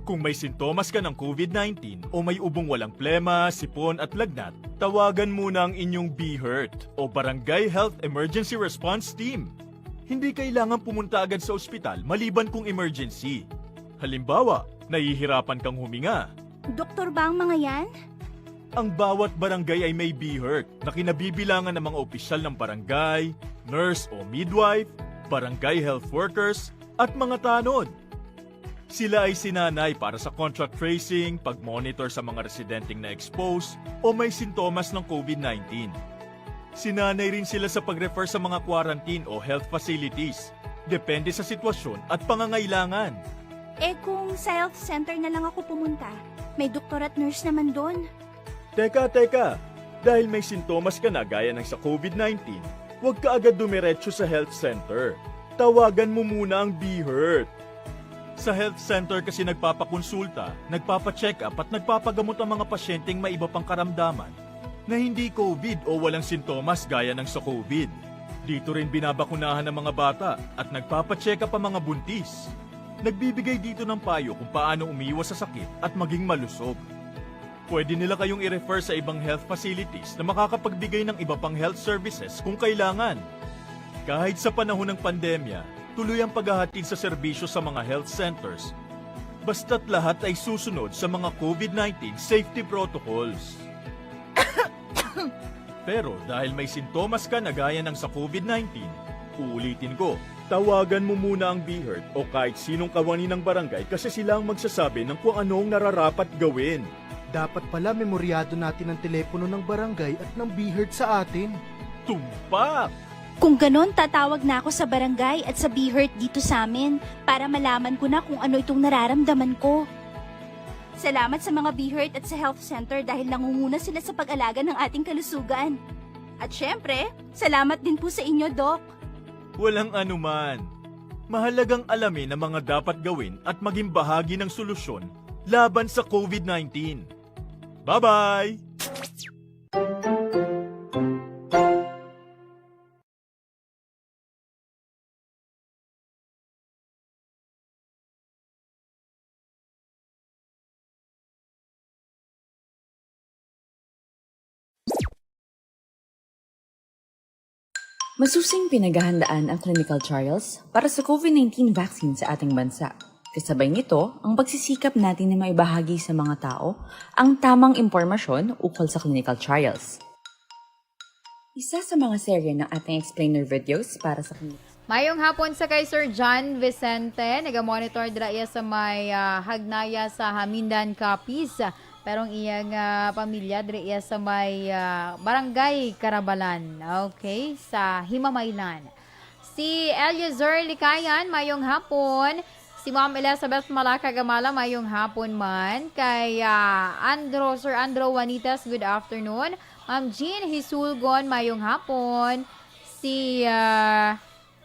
Kung may sintomas ka ng covid nineteen o may ubong walang plema, sipon at lagnat, tawagan muna ang inyong BHERT o Barangay Health Emergency Response Team. Hindi kailangan pumunta agad sa ospital maliban kung emergency. Halimbawa, nahihirapan kang huminga. Doktor ba ang mga yan? Ang bawat barangay ay may BHERT na kinabibilangan ng mga opisyal ng barangay, nurse o midwife, barangay health workers, at mga tanod. Sila ay sinanay para sa contact tracing, pag-monitor sa mga residenteng na-expose o may sintomas ng covid nineteen. Sinanay rin sila sa pag-refer sa mga quarantine o health facilities, depende sa sitwasyon at pangangailangan. Eh, kung sa health center na lang ako pumunta, may doktor at nurse naman doon. Teka, teka! Dahil may sintomas ka na gaya ng sa covid nineteen, huwag ka agad dumiretso sa health center. Tawagan mo muna ang BHERT. Sa health center kasi nagpapakonsulta, nagpapacheck-up at nagpapagamot ang mga pasyenteng may iba pang karamdaman. na hindi COVID o walang sintomas gaya ng sa COVID. Dito rin binabakunahan ang mga bata at nagpapacheck-up ang mga buntis. Nagbibigay dito ng payo kung paano umiwas sa sakit at maging malusog. Pwede nila kayong i-refer sa ibang health facilities na makakapagbigay ng iba pang health services kung kailangan. Kahit sa panahon ng pandemya, tuloy ang paghahatid sa serbisyo sa mga health centers, basta't lahat ay susunod sa mga COVID nineteen safety protocols. Pero dahil may sintomas ka na gaya ng sa COVID nineteen, uulitin ko, tawagan mo muna ang BHERT o kahit sinong kawani ng barangay kasi sila ang magsasabi ng kung ano ang nararapat gawin. Dapat pala memoryado natin ang telepono ng barangay at ng BHERT sa atin. Tumpak! Kung ganon, tatawag na ako sa barangay at sa BHERT dito sa amin para malaman ko na kung ano itong nararamdaman ko. Salamat sa mga BHERT at sa health center dahil nangunguna sila sa pag-alaga ng ating kalusugan. At syempre, salamat din po sa inyo, Doc. Walang anuman. Mahalagang alamin ang mga dapat gawin at maging bahagi ng solusyon laban sa COVID nineteen. Bye-bye! Masusing pinaghahandaan ang clinical trials para sa COVID nineteen vaccine sa ating bansa. Kasabay nito, ang pagsisikap natin na maibahagi sa mga tao ang tamang impormasyon ukol sa clinical trials. Isa sa mga serye ng ating explainer videos para sa clinical. Mayong hapon sa kay Sir John Vicente, naga-monitor dira iya sa may, ah, Hagnaya sa Hamindan, Capiz. Pero ang iyang, ah, pamilya dira iya sa may, ah, Barangay Carabalan. Okay, sa Himamaylan. Si Eliezer Likayan, mayong hapon. Si Ma'am Elizabeth Malaka Gamala, mayong hapon man. Kay, ah, Andro, Sir Andro Juanitas, good afternoon. Ma'am Jean Hisulgon, mayong hapon. Si, ah,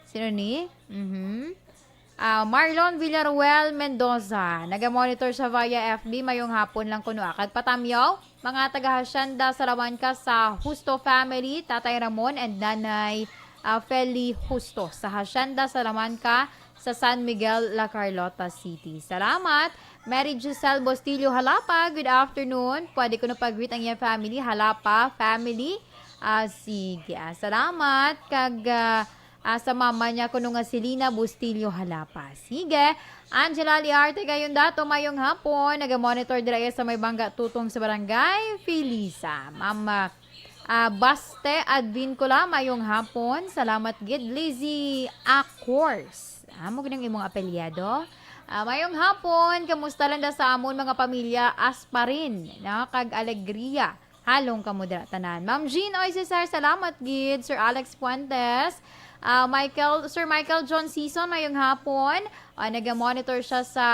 sino ni? Mhm. Ah, Marlon Villaruel Mendoza, naga-monitor siya via F B, mayong hapon lang kuno, ah. Kag patamyaw, mga taga Hacienda Salamanca sa Justo family, Tatay Ramon and Nanay, ah, Feli Justo sa Hacienda Salamanca sa San Miguel, La Carlota City. Salamat. Mary Giselle Bustillo Halapa, good afternoon. Pwede ko na pag-greet ang iyang family, Halapa family. Ah, sige. Ah, salamat. Kag, ah, ah, sa mama niya kuno nga si Lina Bustillo Halapa. Sige. Angela Liarte Gayondato, mayong hapon. Naga-monitor dira iya sa may Bangga Tutong sa Barangay Felisa. Mama, ah, Baste Advincula, mayong hapon. Salamat gid, Lizzie Acors. Amo gid ang imong apelyido. Ah, mayong hapon, kamusta lang da sa amon mga pamilya? Asparin, na kag alegria. Halong kamo dira tanan. Ma'am Jean, oy, Cesar, salamat gid. Sir Alex Fuentes, ah, Michael, Sir Michael John Season, mayong hapon. Ah, naga-monitor siya sa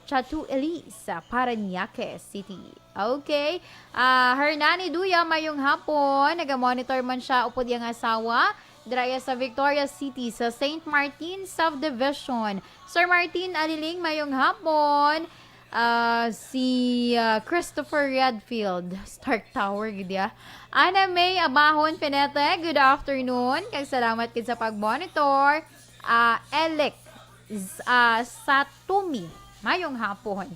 Chateau Elise, sa Parañaque City. Okay. Ah, Hernani Duya, mayong hapon. Naga-monitor man siya upod iyang asawa. Dira iya sa Victoria City, sa Saint Martin Subdivision. Sir Martin Aliling, mayong hapon. Ah, si, ah, Christopher Redfield, Stark Tower, gid ya. Ana May Abahon Pinete, good afternoon. Kag salamat gid sa pag-monitor. Ah, Elec Z-, ah, Satumi, mayong hapon.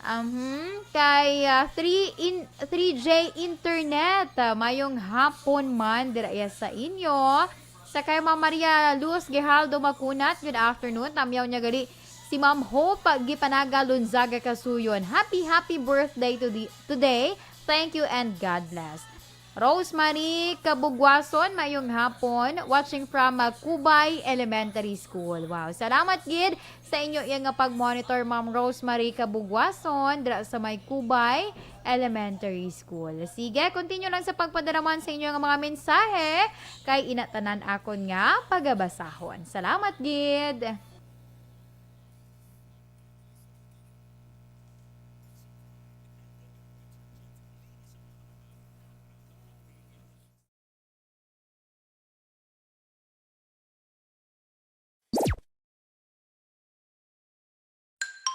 Mhm. Kay, ah, three in, three J Internet, ah, mayong hapon man dira iya sa inyo. Sa kay Ma'am Maria Luz Gejaldo Makunat, good afternoon. Tamyaw niya gali si Ma'am Hope Gipanaga Lunzaga Kasuyon. Happy, happy birthday to the, today. Thank you and God bless. Rosemary Kabugwason, mayong hapon. Watching from, ah, Kubay Elementary School. Wow, salamat gid sa inyo iya nga pag-monitor, Ma'am Rosemary Kabugwason, dira sa may Kubay Elementary School. Sige, continue lang sa pagpadala man sa inyo nga mga mensahe, kay ina tanan akon nga pagabasahon. Salamat gid.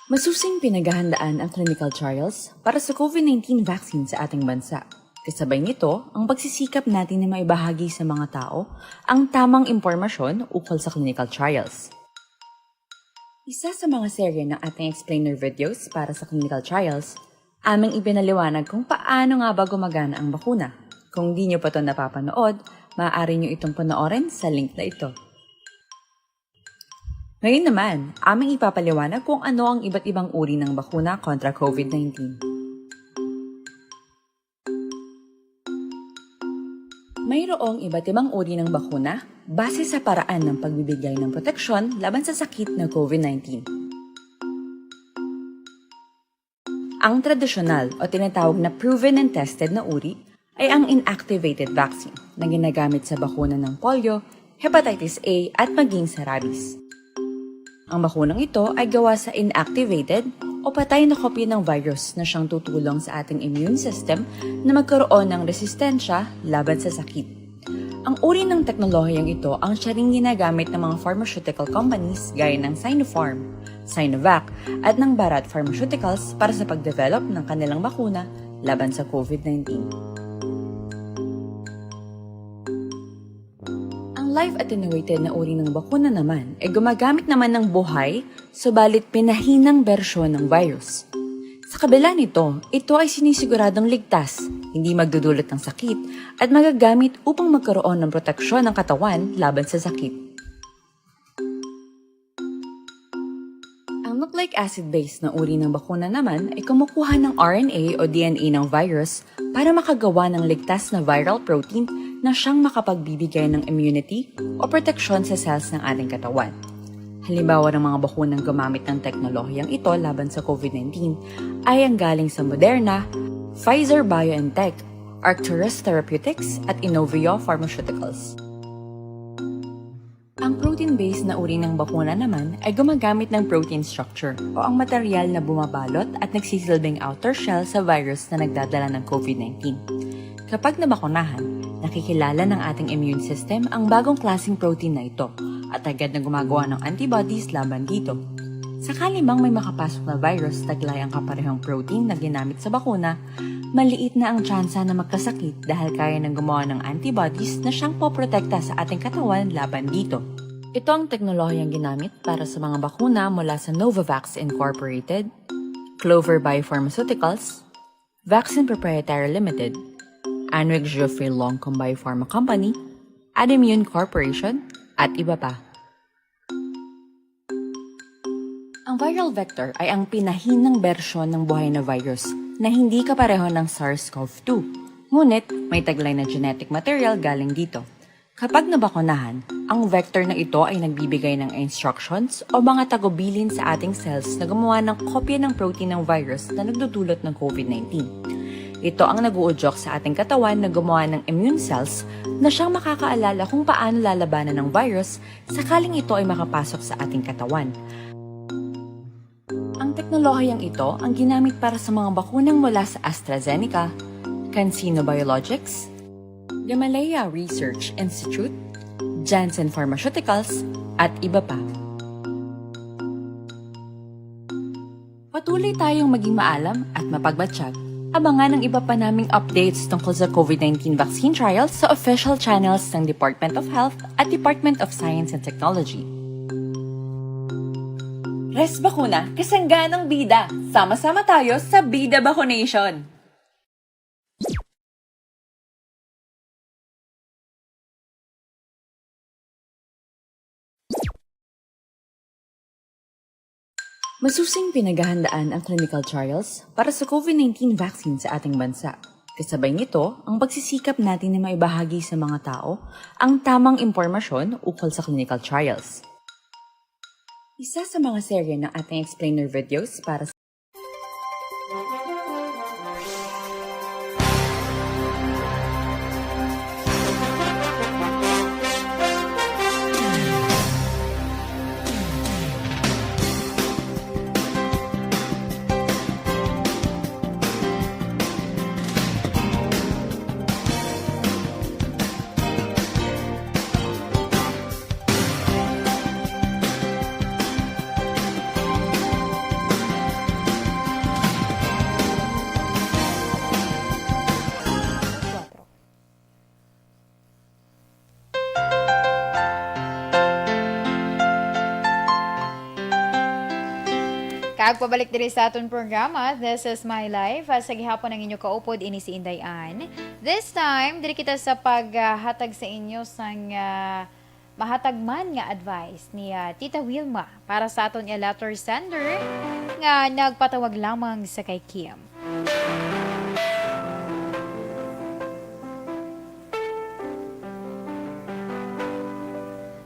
Masusing pinaghahandaan ang clinical trials para sa COVID nineteen vaccine sa ating bansa. Kasabay nito, ang pagsisikap natin na maibahagi sa mga tao ang tamang impormasyon ukol sa clinical trials. Isa sa mga serye ng ating explainer videos para sa clinical trials, aming ipinaliwanag kung paano nga ba gumagana ang bakuna. Kung di nyo pa ito napapanood, maaari nyo itong panoorin sa link na ito. Ngayon naman, aming ipapaliwanag kung ano ang iba't ibang uri ng bakuna kontra COVID nineteen. Mayroong iba't ibang uri ng bakuna base sa paraan ng pagbibigay ng proteksyon laban sa sakit na COVID nineteen. Ang tradisyonal o tinatawag na proven and tested na uri ay ang inactivated vaccine na ginagamit sa bakuna ng polio, hepatitis A, at maging sa rabies. Ang bakunang ito ay gawa sa inactivated o patay na kopya ng virus na siyang tutulong sa ating immune system na magkaroon ng resistensya laban sa sakit. Ang uri ng teknolohiyang ito ang siya ring ginagamit ng mga pharmaceutical companies gaya ng Sinopharm, Sinovac, at ng Bharat Pharmaceuticals para sa pagdevelop ng kanilang bakuna laban sa COVID nineteen. Ang live attenuated na uri ng bakuna naman ay gumagamit naman ng buhay, subalit pinahinang bersyon ng virus. Sa kabila nito, ito ay sinisiguradong ligtas, hindi magdudulot ng sakit, at magagamit upang magkaroon ng proteksyon ng katawan laban sa sakit. Ang nucleic acid-based na uri ng bakuna naman ay kumukuha ng R N A o D N A ng virus para makagawa ng ligtas na viral protein na siyang makapagbibigay ng immunity o proteksyon sa cells ng ating katawan. Halimbawa ng mga bakunang gumamit ng teknolohiyang ito laban sa COVID nineteen ay ang galing sa Moderna, Pfizer-BioNTech, Arcturus Therapeutics, at Inovio Pharmaceuticals. Ang protein-based na uri ng bakuna naman ay gumagamit ng protein structure o ang material na bumabalot at nagsisilbing outer shell sa virus na nagdadala ng COVID nineteen. Kapag nabakunahan, nakikilala ng ating immune system ang bagong klaseng protein na ito at agad na gumagawa ng antibodies laban dito. Sakali mang may makapasok na virus taglay ang kaparehong protein na ginamit sa bakuna, maliit na ang tsansa na magkasakit dahil kaya nang gumawa ng antibodies na siyang poprotekta sa ating katawan laban dito. Ito ang teknolohiyang ginamit para sa mga bakuna mula sa Novavax Incorporated, Clover Biopharmaceuticals, Vaccine Proprietary Limited, Anwick Geoffrey Longcom Biopharma Company, Adimmune Corporation, at iba pa. Ang viral vector ay ang pinahinang bersyon ng buhay na virus na hindi kapareho ng SARS-CoV two. Ngunit, may taglay na genetic material galing dito. Kapag nabakunahan, ang vector na ito ay nagbibigay ng instructions o mga tagubilin sa ating cells na gumawa ng kopya ng protein ng virus na nagdudulot ng COVID nineteen. Ito ang nag-uudyok sa ating katawan na gumawa ng immune cells na siyang makakaalala kung paano lalabanan ng virus sakaling ito ay makapasok sa ating katawan. Ang teknolohiyang ito ang ginamit para sa mga bakunang mula sa AstraZeneca, CanSino Biologics, Gamaleya Research Institute, Janssen Pharmaceuticals, at iba pa. Patuloy tayong maging maalam at mapagmatsyag. Abangan ang iba pa naming updates tungkol sa COVID nineteen vaccine trials sa official channels ng Department of Health at Department of Science and Technology. Res Bakuna, kasangganang bida. Sama-sama tayo sa Bida Bakunation! Masusing pinaghahandaan ang clinical trials para sa COVID nineteen vaccine sa ating bansa. Kasabay nito, ang pagsisikap natin na maibahagi sa mga tao ang tamang impormasyon ukol sa clinical trials. Isa sa mga serye ng ating explainer videos para sa Kag pabalik diri sa aton programa, This is My Life. Ah, sa gihapon ang inyo kaupod, ini si Inday Ann. This time, diri kita sa paghatag sa inyo sang, ah, mahatag man nga advice ni, ah, Tita Wilma para sa aton nga letter sender nga nagpatawag lamang sa kay Kim.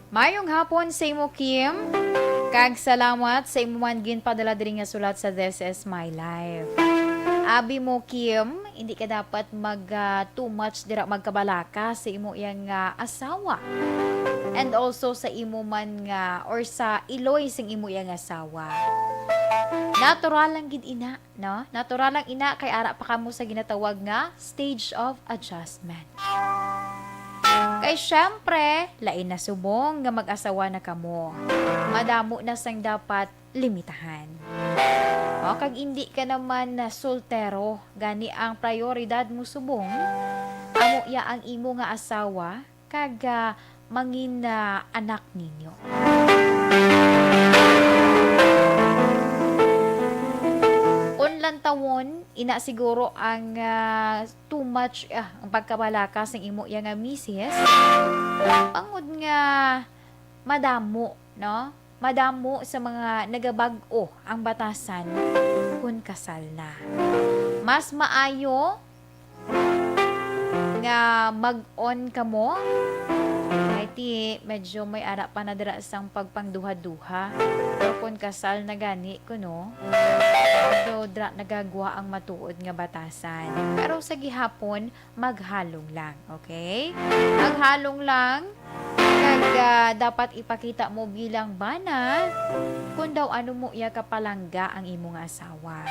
Mayong hapon sa imo, Kim. Kag salamat sa imo man ginpadala diri nga sulat sa This Is My Life. Abi mo, Kim, hindi ka dapat mag, ah, too much dira magkabalaka sa imo yang, ah, asawa. And also sa imo man nga, or sa iloy sing imo yang asawa. Natural lang gid ina, no? Natural lang ina kay ara pa kamo sa ginatawag nga stage of adjustment. Kay syempre, lain na subong nga mag-asawa na kamo. Madamo na sang dapat limitahan. O, kag indi ka naman na soltero, gani ang prioridad mo subong, amo ya ang imo nga asawa, kag, ah, mangin, ah, anak ninyo. Kon lantawon, ina siguro ang, ah, too much, ah, ang pagkabalaka sang imo iya nga misis. Bangod nga madamo, no? Madamo sa mga nagabag-o ang batasan kun kasal na. Mas maayo nga mag-on kamo. Kay ti, medyo may ara pa na dira sang pagpangduha-duha. Pero kung kasal na gani kuno, medyo dira nagagwa ang matuod nga batasan. Pero sa gihapon, maghalong lang, okay? Maghalong lang. Kag, ah, dapat ipakita mo bilang bana kung daw ano mo iya kapalangga ang imo nga asawa.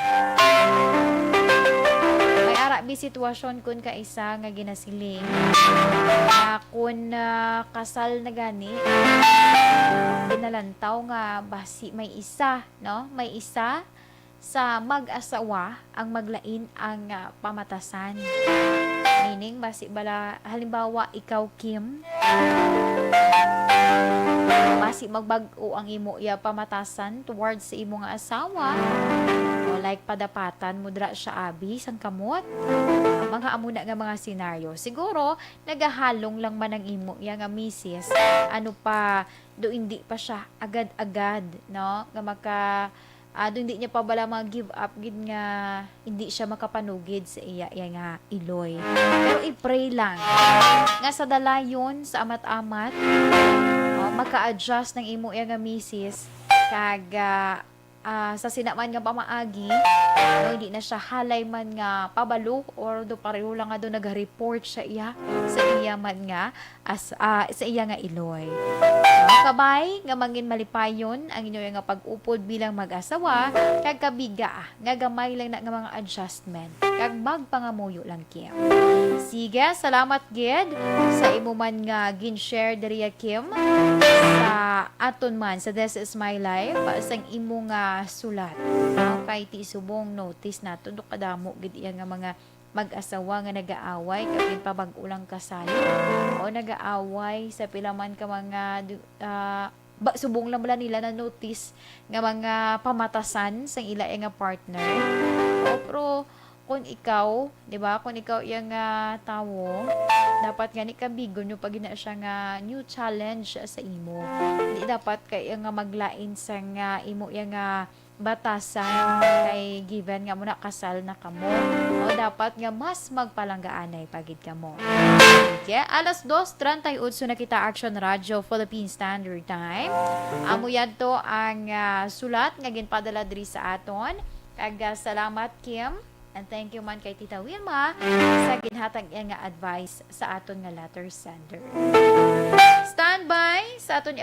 May ara bi sitwasyon kun kaisa nga ginasiling nga kun, ah, kasal na gani, ginalantaw nga basi may isa, no? May isa sa mag-asawa ang maglain ang, ah, pamatasan. Meaning, basi bala, halimbawa, ikaw, Kim, basi magbag-o ang imo iya pamatasan towards sa imo nga asawa, o like, padapatan mo dira siya abi sang kamot. Mga amo na nga mga senaryo. Siguro, nagahalong lang man ang imo iya nga misis. Ano pa, do hindi pa siya agad-agad, no? Nga maka, ah, do hindi niya pa bala mga give up gid nga hindi siya makapanugid sa iya, iya nga iloy. Pero i-pray lang nga sa dalayon, sa amat-amat, oh, maka-adjust ang imo iya nga misis, kag, ah, ah, sa sina man nga pamaagi, no, hindi na siya halay man nga pabalo, or do pareho lang nga do naga-report siya iya sa iya man nga as, ah, sa iya nga iloy. No, kabay nga mangin malipayon ang inyo nga pag-upod bilang mag-asawa, kag kabiga nga gamay lang na nga mga adjustment, kag magpangamuyo lang, Kim. Sige, salamat gid sa imo man nga gin-share diri, Kim, sa aton man sa This Is My Life, sang imo nga sulat. No, kay ti subong notice nato, do kadamo gid iya nga mga mag-asawa nga nag-aaway, kag ginpabag-o lang kasal, o nag-aaway sa pila man ka mga du-, ah, ba, subong lang bala nila na-notice nga mga pamatasan sang ila nga partner. O, pero kung ikaw, di ba, kung ikaw iya nga tawo, dapat gani kabigon mo pa gid na siya nga new challenge sa imo. Di dapat kay iya nga maglain sa nga imo iya nga batasan, kay given nga mo na kasal na kamo, o dapat nga mas magpalanggaanay pa gid kamo. Okay, alas dos treinta y ocho na kita, Action Radio Philippine Standard Time. Amo yadto ang, ah, sulat nga ginpadala diri sa aton. Kag, ah, salamat, Kim. And thank you man kay Tita Wilma sa ginhatag niya nga advice sa aton nga letter sender. Standby sa aton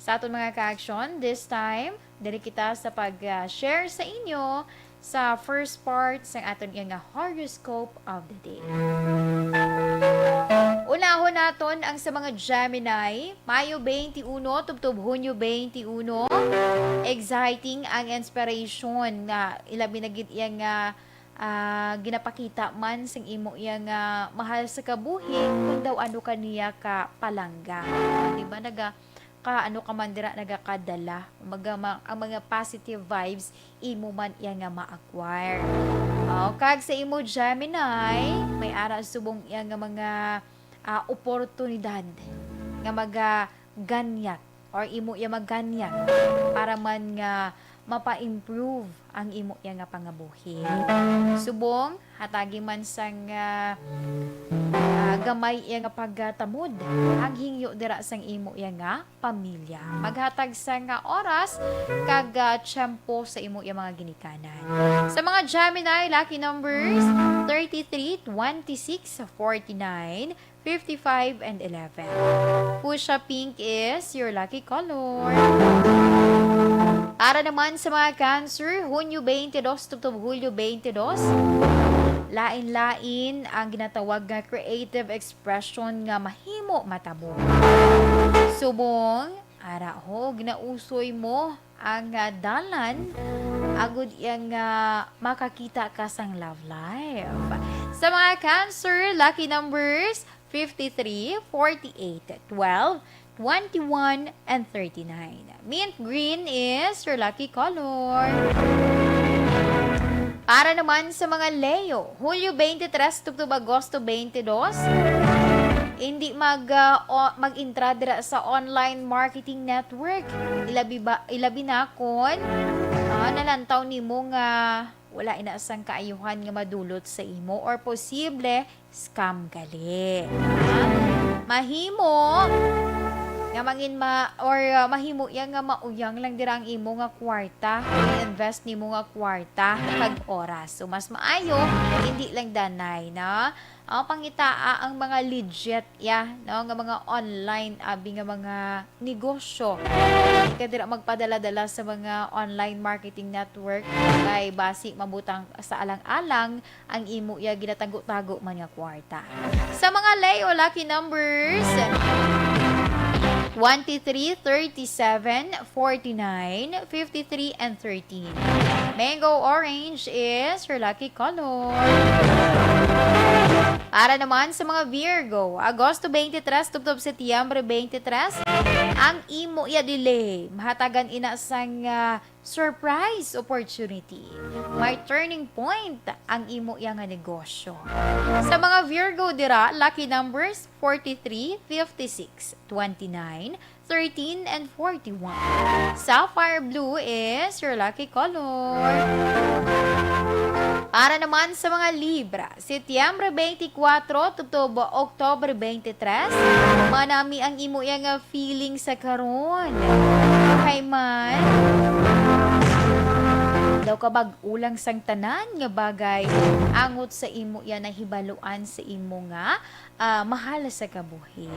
sa aton mga ka-action. This time, diri kita sa pag, ah, share sa inyo sa first part sa aton iya nga horoscope of the day. Unahon naton ang sa mga Gemini, Mayo twenty-one tubtob Hunyo twenty-one. Exciting ang inspiration nga ilabi na gid iya nga, ah, ginapakita man sang imo iya nga mahal sa kabuhi, kung daw ano ka niya ka palangga. Di ba, naga-, ka, ano ka man dira nagakadala, mga, ma-, ang mga positive vibes imo man iya nga ma-acquire. O, kag sa imo Gemini, may ara subong iya nga mga, ah, oportunidad nga magaganyat or imo iya maganyat para man nga mapa-improve ang imo iya nga pangabuhi. Subong, hatagi man sang, ah, ah, gamay iya nga pagtamod, kag hingyo dira sang imo iya nga pamilya. Maghatag sang oras kag, ah, tiyempo sa imo iya mga ginikanan. Sa mga Gemini, lucky numbers, thirty-three, twenty-six, forty-nine, fifty-five, and eleven. Fuchsia pink is your lucky color. Para naman sa mga Cancer, Hunyo twenty-two tubtob Hulyo twenty-two, lain-lain ang ginatawag nga creative expression nga mahimo matabo. Subong, ara ho, ginausoy mo ang, ah, dalan agud iya nga makakita ka sang love life. Sa mga Cancer, lucky numbers, fifty-three, forty-eight, twelve, twenty-one, and thirty-nine. Mint green is your lucky color. Para naman sa mga Leo, Hulyo twenty-three tubtob Agosto twenty-two, hindi mag, ah, o-, mag-entra dira sa online marketing network. Ilabi ba, ilabi na kon, ah, nalantaw nimo nga wala ina sang kaayuhan nga madulot sa imo or posible scam gali. Ha? Mahimo nga mangin ma-, or, ah, mahimo iya nga mauyang lang dira ang imo nga kwarta, i-invest nimo nga kwarta kag oras. So, mas maayo, hindi lang danay, no? Ah, pangitaa ang mga legit, ya, no, nga mga online, abi nga mga negosyo. Hindi ka dira magpadala-dala sa mga online marketing network kay basi mabutang sa alang-alang ang imo iya ginatago-tago man nga kwarta. Sa mga Leo lucky numbers, twenty-three, thirty-seven, forty-nine, fifty-three, and thirteen. Mango orange is your lucky color. Para naman sa mga Virgo, Agosto twenty-three tubtob Setyembre twenty-three, ang imo iya delay mahatagan ina sang, ah, surprise opportunity. May turning point ang imo iya nga negosyo. Sa mga Virgo dira, lucky numbers forty-three, fifty-six, twenty-nine, thirteen, and forty-one. Sapphire blue is your lucky color. Para naman sa mga Libra, Setyembre twenty-four tubtob Oktobre twenty-three, manami ang imo iya nga feeling sa karon. Kay man, daw kabag-o lang sang tanan nga bagay angot sa imo iya nahibaluan sa imo nga, ah, mahal sa kabuhi.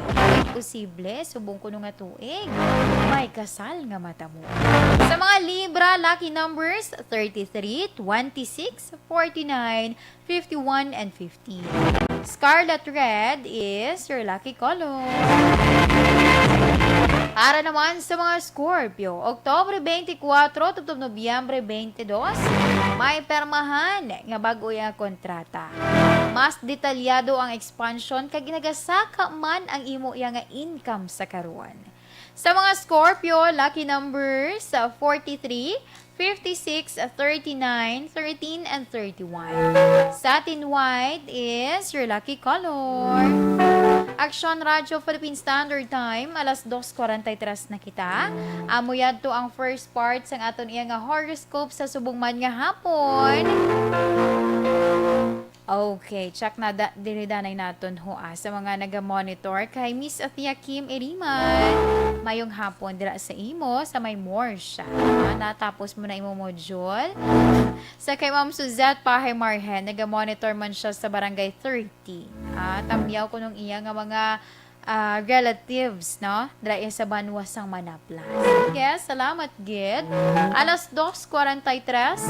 Posible, subong kuno nga tuig, may kasal nga matabo. Sa mga Libra, lucky numbers thirty-three, twenty-six, forty-nine, fifty-one, and fifteen. Scarlet red is your lucky color. Para naman sa mga Scorpio, Oktobre twenty-four tubtob Nobyembre twenty-two, may permahan nga bag-o nga kontrata. Mas detalyado ang expansion kag nagasaka man ang imo iya nga income sa karon. Sa mga Scorpio, lucky numbers, ah, forty-three, fifty-six, thirty-nine, thirteen, and thirty-one. Satin white is your lucky color. Aksyon Radyo Philippine Standard Time, alas dos forty-three na kita. Amo yadto ang first part sang aton iya nga horoscope sa subong man nga hapon. Okay, check na da-, diri danay naton ho, ah, sa mga naga-monitor kay Miss Athea Kim Iriman. Mayong hapon dira sa imo sa may Morsha. Ah, natapos mo na imo module. Sa kay Ma'am Suzette Pahay Marhen, naga-monitor man siya sa Barangay thirty. Ah, tamyaw ko nung iya nga mga ah, relatives, no? Dira iya sa banwa sang Manaplas. Yes, salamat gid. Alas dos forty-three.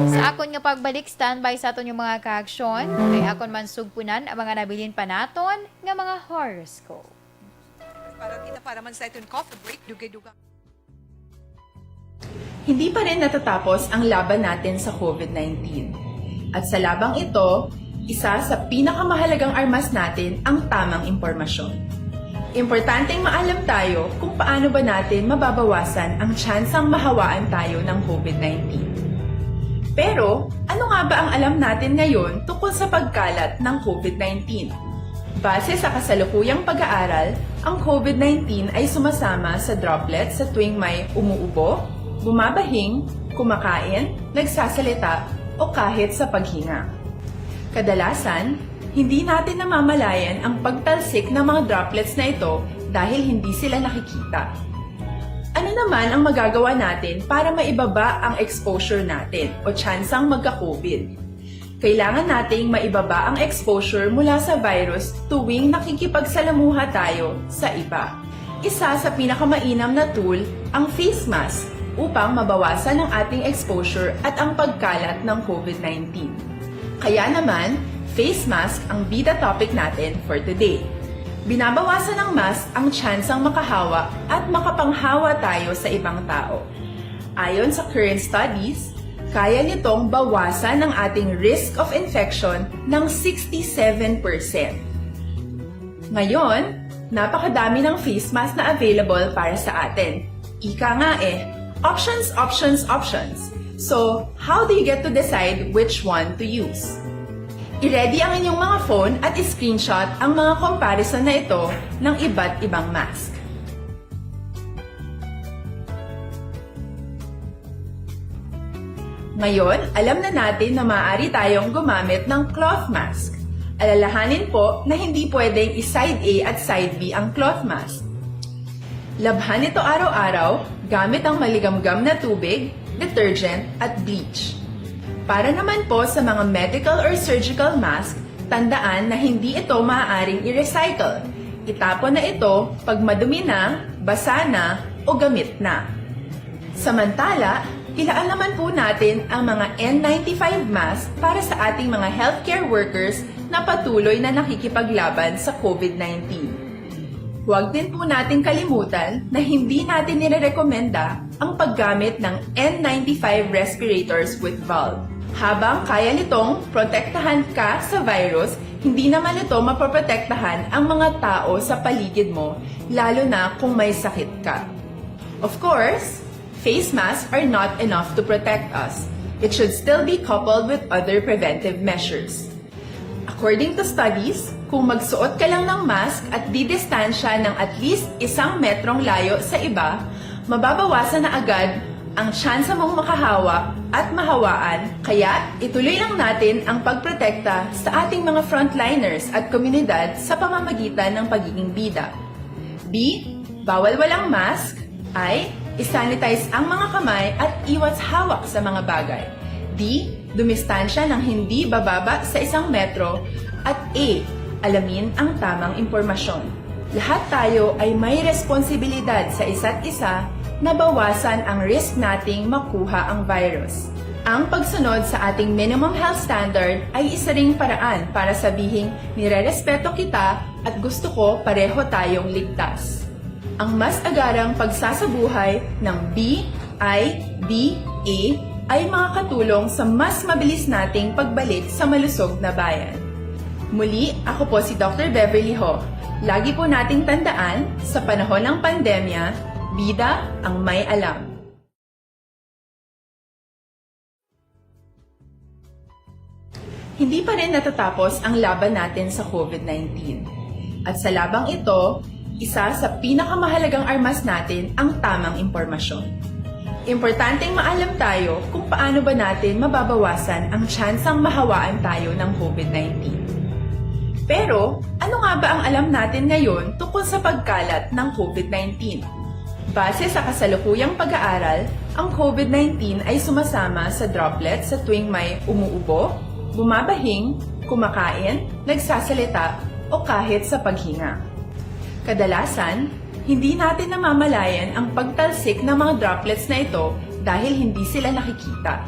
Sa akon nga pagbalik, standby sa aton yung mga kaaksyon. Kay akon man sugpunan ang mga nabilin pa naton nga mga horoscope. Para kita, para man sa iton coffee break, dugay-dugay. Hindi pa rin natatapos ang laban natin sa COVID nineteen. At sa labang ito, isa sa pinakamahalagang armas natin ang tamang impormasyon. Importanteng maalam tayo kung paano ba natin mababawasan ang tsansang mahawaan tayo ng COVID nineteen. Pero, ano nga ba ang alam natin ngayon tungkol sa pagkalat ng COVID nineteen? Base sa kasalukuyang pag-aaral, ang COVID nineteen ay sumasama sa droplets sa tuwing may umuubo, bumabahing, kumakain, nagsasalita, o kahit sa paghinga. Kadalasan, hindi natin namamalayan ang pagtalsik ng mga droplets na ito dahil hindi sila nakikita. Ano naman ang magagawa natin para maibaba ang exposure natin o tsansang magka-COVID? Kailangan nating maibaba ang exposure mula sa virus tuwing nakikipagsalamuha tayo sa iba. Isa sa pinakamainam na tool ang face mask upang mabawasan ang ating exposure at ang pagkalat ng COVID nineteen. Kaya naman, face mask ang bida topic natin for today. Binabawasan ng mask ang tsansang makahawa at makapanghawa tayo sa ibang tao. Ayon sa current studies, kaya nitong bawasan ang ating risk of infection ng sixty-seven percent. Ngayon, napakadami ng face mask na available para sa atin. Ika nga eh, options, options, options. So, how do you get to decide which one to use? I-ready ang inyong mga phone at i-screenshot ang mga comparison na ito ng iba't ibang mask. Ngayon, alam na natin na maaari tayong gumamit ng cloth mask. Alalahanin po na hindi pwedeng i-side A at side B ang cloth mask. Labhan ito araw-araw gamit ang maligamgam na tubig, detergent, at bleach. Para naman po sa mga medical or surgical mask, tandaan na hindi ito maaaring i-recycle. Itapon na ito pag madumi na, basa na, o gamit na. Samantala, ilaan naman po natin ang mga N ninety-five mask para sa ating mga healthcare workers na patuloy na nakikipaglaban sa COVID nineteen. Huwag din po nating kalimutan na hindi natin nirerekomenda ang paggamit ng N ninety-five respirators with valve. Habang kaya nitong protektahan ka sa virus, hindi naman ito mapoprotektahan ang mga tao sa paligid mo, lalo na kung may sakit ka. Of course, face masks are not enough to protect us. It should still be coupled with other preventive measures. According to studies, kung magsuot ka lang ng mask at didistansya ng at least isang metrong layo sa iba, mababawasan na agad ang tsansa mong makahawa at mahawaan, kaya ituloy lang natin ang pagprotekta sa ating mga frontliners at komunidad sa pamamagitan ng pagiging bida. B, bawal walang mask. I, isanitize ang mga kamay at iwas hawak sa mga bagay. D, dumistansya ng hindi bababa sa isang metro. At A, alamin ang tamang impormasyon. Lahat tayo ay may responsibilidad sa isa't isa na bawasan ang risk nating makuha ang virus. Ang pagsunod sa ating minimum health standard ay isa ring paraan para sabihing nirerespeto kita at gusto ko pareho tayong ligtas. Ang mas agarang pagsasabuhay ng B I D A ay makakatulong sa mas mabilis nating pagbalik sa malusog na bayan. Muli, ako po si Doctor Beverly Ho. Lagi po nating tandaan, sa panahon ng pandemya, bida ang may alam. Hindi pa rin natatapos ang laban natin sa COVID nineteen. At sa labang ito, isa sa pinakamahalagang armas natin ang tamang impormasyon. Importanteng maalam tayo kung paano ba natin mababawasan ang tsansang mahawaan tayo ng COVID nineteen. Pero, ano nga ba ang alam natin ngayon tungkol sa pagkalat ng COVID nineteen? Base sa kasalukuyang pag-aaral, ang COVID nineteen ay sumasama sa droplets sa tuwing may umuubo, bumabahing, kumakain, nagsasalita, o kahit sa paghinga. Kadalasan, hindi natin namamalayan ang pagtalsik ng mga droplets na ito dahil hindi sila nakikita.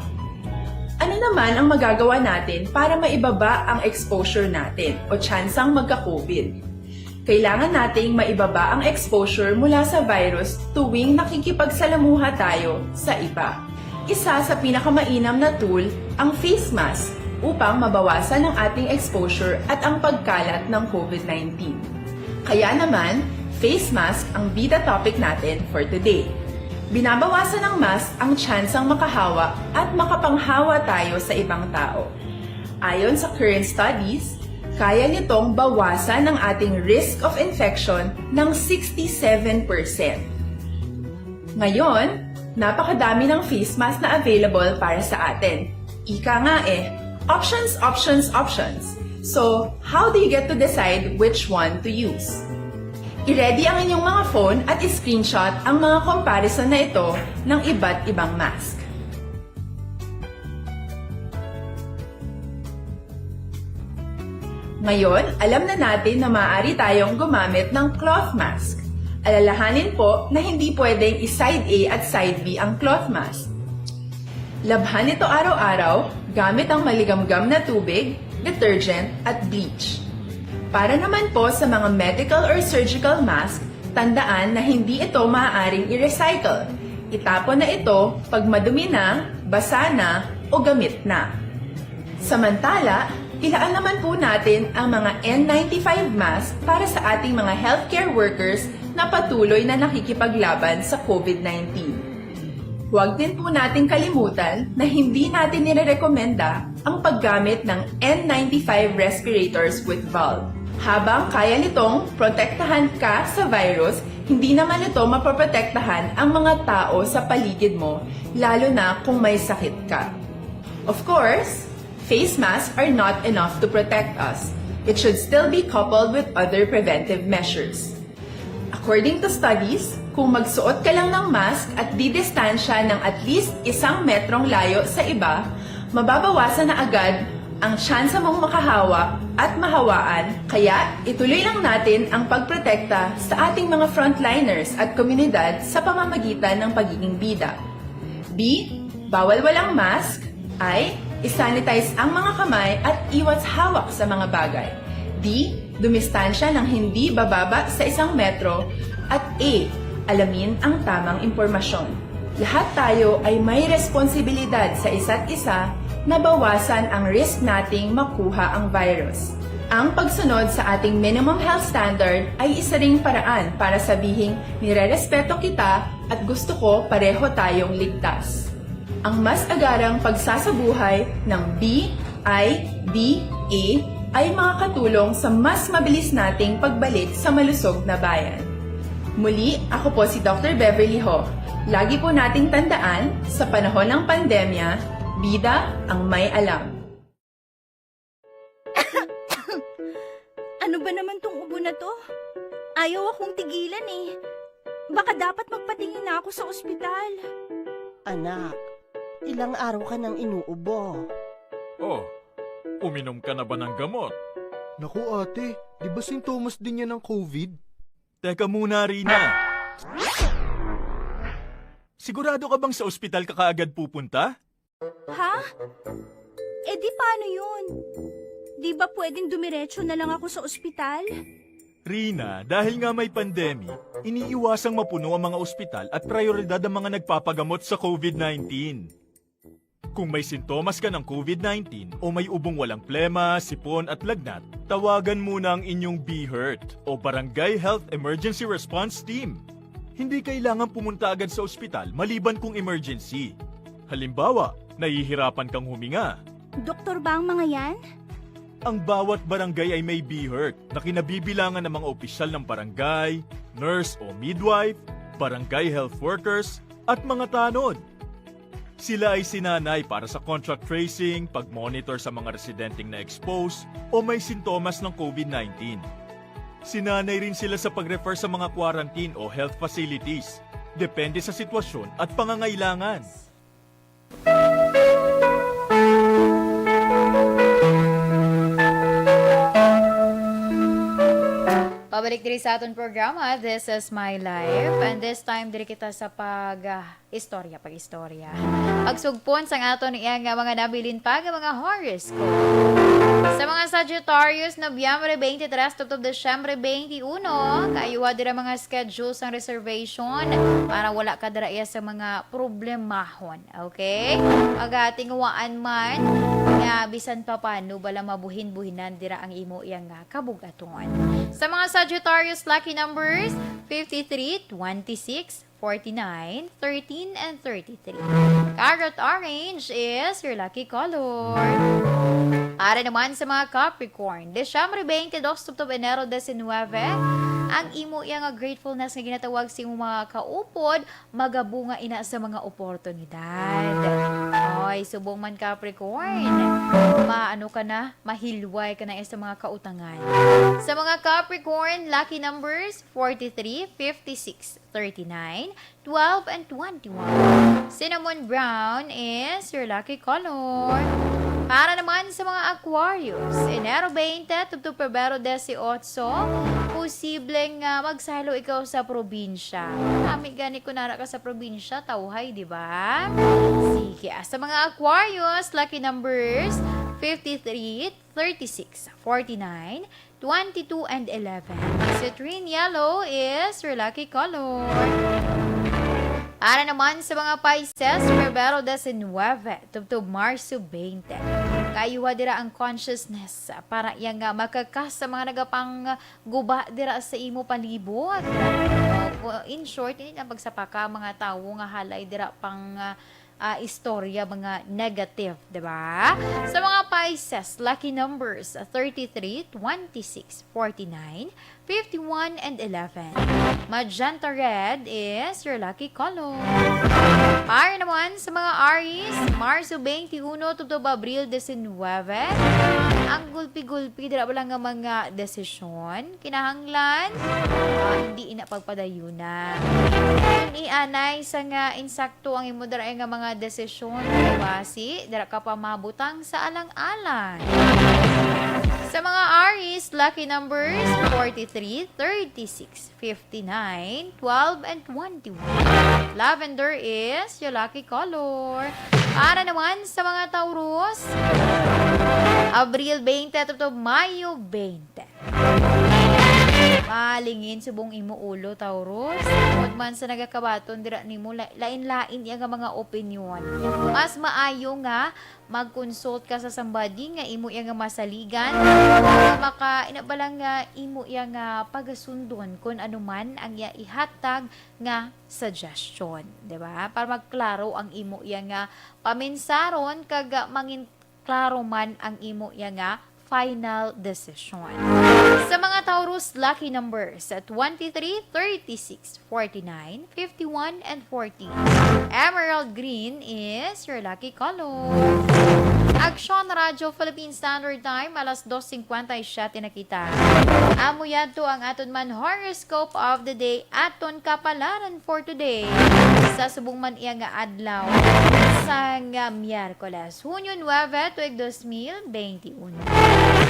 Ano naman ang magagawa natin para maibaba ang exposure natin o tsansang magka-COVID? Kailangan nating maibaba ang exposure mula sa virus tuwing nakikipagsalamuha tayo sa iba. Isa sa pinakamainam na tool ang face mask upang mabawasan ang ating exposure at ang pagkalat ng COVID nineteen. Kaya naman, Face mask ang bida topic natin for today. Binabawasan ng mask ang tsansang makahawa at makapanghawa tayo sa ibang tao. Ayon sa current studies, kaya nitong bawasan ang ating risk of infection ng sixty-seven percent. Ngayon, napakadami ng face mask na available para sa atin. Ika nga eh, options, options, options. So, how do you get to decide which one to use? I-ready ang inyong mga phone at i-screenshot ang mga comparison na ito ng iba't ibang mask. Ngayon, alam na natin na maaari tayong gumamit ng cloth mask. Alalahanin po na hindi pwedeng i-side A at side B ang cloth mask. Labhan ito araw-araw gamit ang maligamgam na tubig, detergent, at bleach. Para naman po sa mga medical or surgical mask, tandaan na hindi ito maaaring i-recycle. Itapon na ito pag madumi na, basa na, o gamit na. Samantala, ilaan naman po natin ang mga N ninety-five mask para sa ating mga healthcare workers na patuloy na nakikipaglaban sa COVID nineteen. Huwag din po nating kalimutan na hindi natin nirerekomenda ang paggamit ng N ninety-five respirators with valve. Habang kaya nitong protektahan ka sa virus, hindi naman ito mapoprotektahan ang mga tao sa paligid mo, lalo na kung may sakit ka. Of course, face masks are not enough to protect us. It should still be coupled with other preventive measures. According to studies, kung magsuot ka lang ng mask at didistansya ng at least isang metrong layo sa iba, mababawasan na agad ang tsansa mong makahawa at mahawaan, kaya ituloy lang natin ang pagprotekta sa ating mga frontliners at komunidad sa pamamagitan ng pagiging bida. B, bawal walang mask. I, i-sanitize ang mga kamay at iwas hawak sa mga bagay. D, dumistansya ng hindi bababa sa isang metro. At E, alamin ang tamang impormasyon. Lahat tayo ay may responsibilidad sa isa't isa na bawasan ang risk nating makuha ang virus. Ang pagsunod sa ating minimum health standard ay isa ring paraan para sabihing nirerespeto kita at gusto ko pareho tayong ligtas. Ang mas agarang pagsasabuhay ng B I D A ay makakatulong sa mas mabilis nating pagbalik sa malusog na bayan. Muli, ako po si Doctor Beverly Ho. Lagi po nating tandaan, sa panahon ng pandemya, bida ang may alam. Ano ba naman tong ubo na to? Ayaw akong tigilan eh. Baka dapat magpatingin na ako sa ospital. Anak, ilang araw ka nang inuubo. Oh, uminom ka na ba ng gamot? Naku ate, di ba sintomas din yan ng COVID? Teka muna, Rina. Sigurado ka bang sa ospital ka kaagad pupunta? Ha? Eh di paano yun? Di ba pwedeng dumiretso na lang ako sa ospital? Rina, dahil nga may pandemic, iniiwasang mapuno ang mga ospital at prioridad ang mga nagpapagamot sa COVID nineteen. Kung may sintomas ka ng COVID nineteen o may ubong walang plema, sipon at lagnat, tawagan muna ang inyong BHERT o Barangay Health Emergency Response Team. Hindi kailangan pumunta agad sa ospital maliban kung emergency. Halimbawa, nahihirapan kang huminga. Doktor ba ang mga yan? Ang bawat barangay ay may BHERT na kinabibilangan ng mga opisyal ng barangay, nurse o midwife, barangay health workers, at mga tanod. Sila ay sinanay para sa contact tracing, pag-monitor sa mga residenteng na-expose o may sintomas ng COVID nineteen. Sinanay rin sila sa pag-refer sa mga quarantine o health facilities, depende sa sitwasyon at pangangailangan. Pabalik diri sa aton programa, This is My Life. And this time, diri kita sa pag ah, Istorya pag istorya. Pagsugpon sang aton iya nga mga nabilin pa nga mga horoscope. Sa mga Sagittarius, Nobyembre twenty-three tubtob Disyembre twenty-one, kaayuha dira mga schedule sang reservation para wala ka dira iya sa mga problemahon. Okay? Pagatinguhaan man nga bisan pa paano bala mabuhin-buhinan dira ang imo iya nga kabugaton. Sa mga Sagittarius lucky numbers, fifty-three, twenty-six, forty-nine, thirteen, and thirty-three. Carrot orange is your lucky color. Para naman sa mga Capricorn, Disyembre twenty-two tubtob Enero diecinuebe, ang imo iya nga gratefulness nga ginatawag sa imong mga kaupod, magabunga ina sa mga oportunidad. Oy, subong man Capricorn, maano ka na, mahilway ka na sa mga kautangan. Sa mga Capricorn, lucky numbers, forty-three, fifty-six, thirty-nine, twelve, and twenty-one. Cinnamon brown is your lucky color. Para naman sa mga Aquarius, Enero twenty tubtob Pebrero dieciocho, posible nga magsaylo ikaw sa probinsya. Nami gani kung nara ka sa probinsya, tawhay, di ba? Sige, ah, sa mga Aquarius, lucky numbers, fifty-three, thirty-six, forty-nine, twenty-two, and eleven. Citrine yellow is your lucky color. Para naman sa mga Pisces, Pebrero diecinuebe tubtob Marso twenty. Kaayuha dira ang consciousness para iya nga makakas sa mga nagapangguba dira sa imo palibot. In short, hindi na pagsapaka ang mga tawo nga halay dira pang, ah, ah, istorya, mga negative, di ba? Sa mga Pisces, lucky numbers, thirty-three, twenty-six, forty-nine, fifty-one, and eleven. Magenta red is your lucky color. Para naman sa mga Aries, Marso twenty-one tubtob Abril diecinuebe, ang gulpi-gulpi dira bala nga mga desisyon, kinahanglan, ah, hindi ina pagpadayuna. Kung ianay sa nga insakto ang imo dira nga mga desisyon, basi dira ka pa mabutang sa alang-alang. Sa mga Aries, lucky numbers, forty-three, thirty-six, fifty-nine, twelve, and twenty-one. Lavender is your lucky color. Para naman sa mga Taurus, Abril twenty tubtob Mayo twenty. Malingin subong imo ulo, Taurus. Tungod man sa nagakabaton dira nimo, la-, lain-lain iya nga mga opinyon. Mas maayo nga mag-consult ka sa somebody nga imo iya nga masaligan, nga maka-, ina ba lang nga imo iya nga pagasundon kung ano man ang iya ihatag nga suggestion, di ba? Para magklaro ang imo iya nga paminsaron kag mangin klaro man ang imo iya nga final decision. Sa mga Taurus lucky numbers, twenty-three, thirty-six, forty-nine, fifty-one, and forty. Emerald green is your lucky color. Aksyon Radyo Philippine Standard Time, alas dos cincuenta y siete na kita. Amo yadto ang aton man horoscope of the day, aton kapalaran for today. Sa subong man iya nga adlaw, sang, ah, Miyerkules, Hunyo nuebe, tuig dos mil benti uno.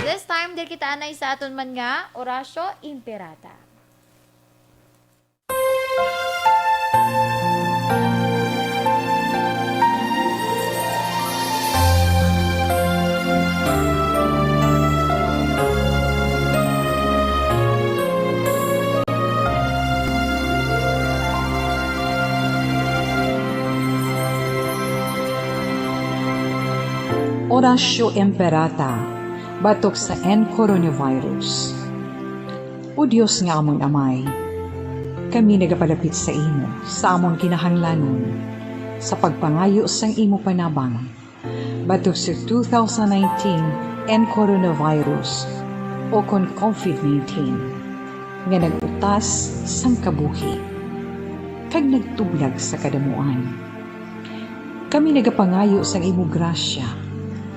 This time, diri kita anay sa aton man nga Orasyo Imperata. Orasyo Imperata, batok sa N coronavirus. O Dios nga amon Amay, kami nagapalapit sa imo sa amon kinahanglanon sa pagpangayo sang imo panabang batok sa two thousand nineteen N coronavirus, o kon covid nineteen, nga nag-utas sang kabuhi kag nagtublag sa kadamuan. Kami nagapangayo sang imo grasya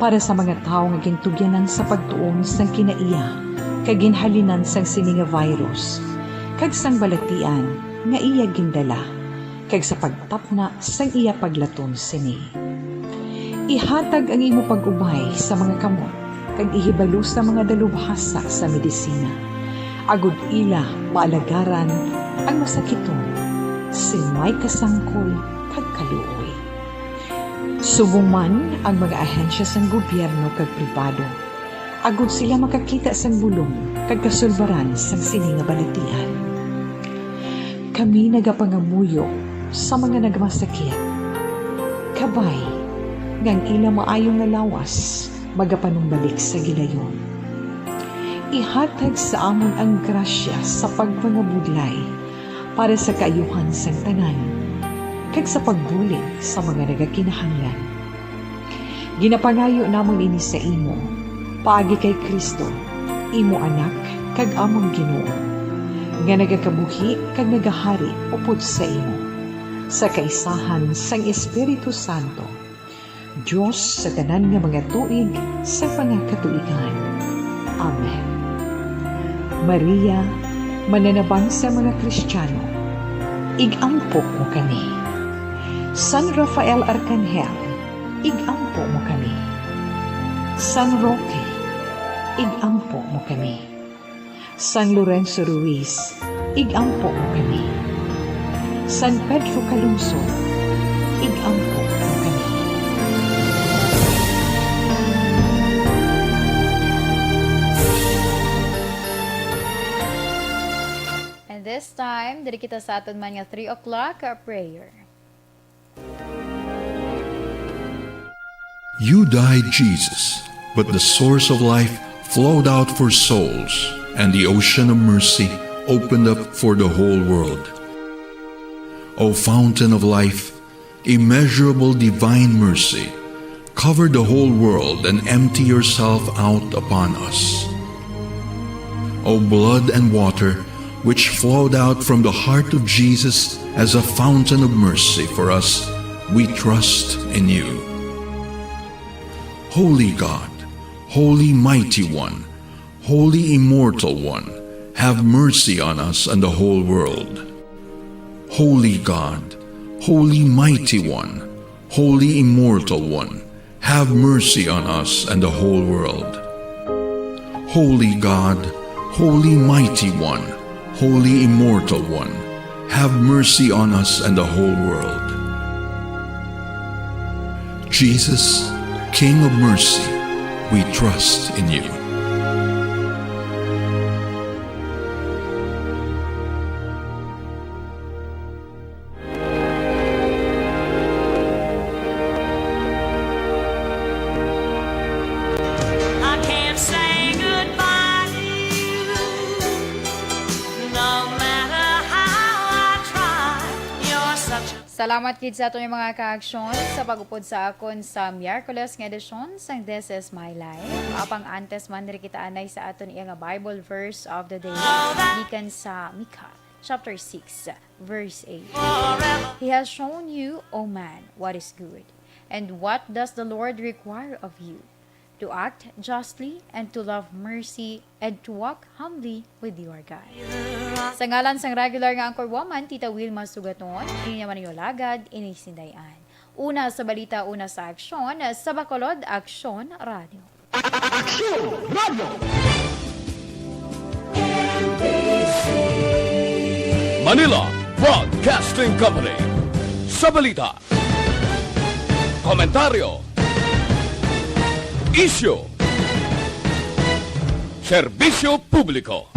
para sa mga tawo nga gintugyanan sa pagtuon sang kinaiya kag ginhalinan sang sini nga virus, kag sang balatian nga iya gindala, kag sa pagtapna sang iya paglaton sini. Ihatag ang imo pag-ubay sa mga kamot kag ihibalo sa mga dalubhasa sa medisina, agod ila maalagaran ang masakiton sing may kasangkol kag Subong man ang mga ahensya sang gobyerno kag pribado, agod sila makakita sang bulong kag kasulbaran sang sini nga balatian. Kami nagapangamuyo sa mga nagmasakit, kabay nga ang ila maayo nga lawas magapanumbalik sa gilayon. Ihatag sa amon ang grasya sa pagpangabudlay para sa kaayuhan sang tanan, kag sa pagbulig sa mga nagakinahanglan. Ginapangayo namon ini sa imo, paagi kay Cristo, imo Anak, kag amon Ginoo, nga nagakabuhi kag nagahari upod sa imo, sa kaisahan sang Espiritu Santo, Dios sa tanan nga mga tuig sa mga katuigan. Amen. Maria, mananabang sa mga Kristiyano, ig-ampo mo kami. San Rafael Arcangel, ig-ampo mo kami. San Roque, ig-ampo mo kami. San Lorenzo Ruiz, ig-ampo mo kami. San Pedro Calungsod, ig-ampo mo kami. And this time, diri kita sa aton man nga three o'clock, uh, prayer. You died, Jesus, but the source of life flowed out for souls, and the ocean of mercy opened up for the whole world. O fountain of life, immeasurable divine mercy, cover the whole world and empty yourself out upon us. O blood and water, which flowed out from the heart of Jesus as a fountain of mercy for us, we trust in you. Holy God, Holy Mighty One, Holy Immortal One, have mercy on us and the whole world. Holy God, Holy Mighty One, Holy Immortal One, have mercy on us and the whole world. Holy God, Holy Mighty One, Holy Immortal One, have mercy on us and the whole world. Jesus, King of mercy, we trust in you. I can't say goodbye to you, no matter how I try. You're such a Salamat gid sa aton mga kaaksyon sa pag-upod sa akon sa Miyerkules nga edisyon sang This Is My Life. Apang antes man, diri kita anay sa aton iya nga Bible verse of the day, gikan sa Micah chapter six, verse eight. He has shown you, O man, what is good. And what does the Lord require of you? To act justly and to love mercy and to walk humbly with your God. Sa ngalan sang regular nga anchor woman, Tita Wilma Sugaton, ini naman ang alagad, ini sindayan. Una sa balita, una sa aksyon, sa Bacolod Aksyon Radio. Aksyon Radio! Manila Broadcasting Company. Sa balita, komentaryo, isyu, serbisyo publiko.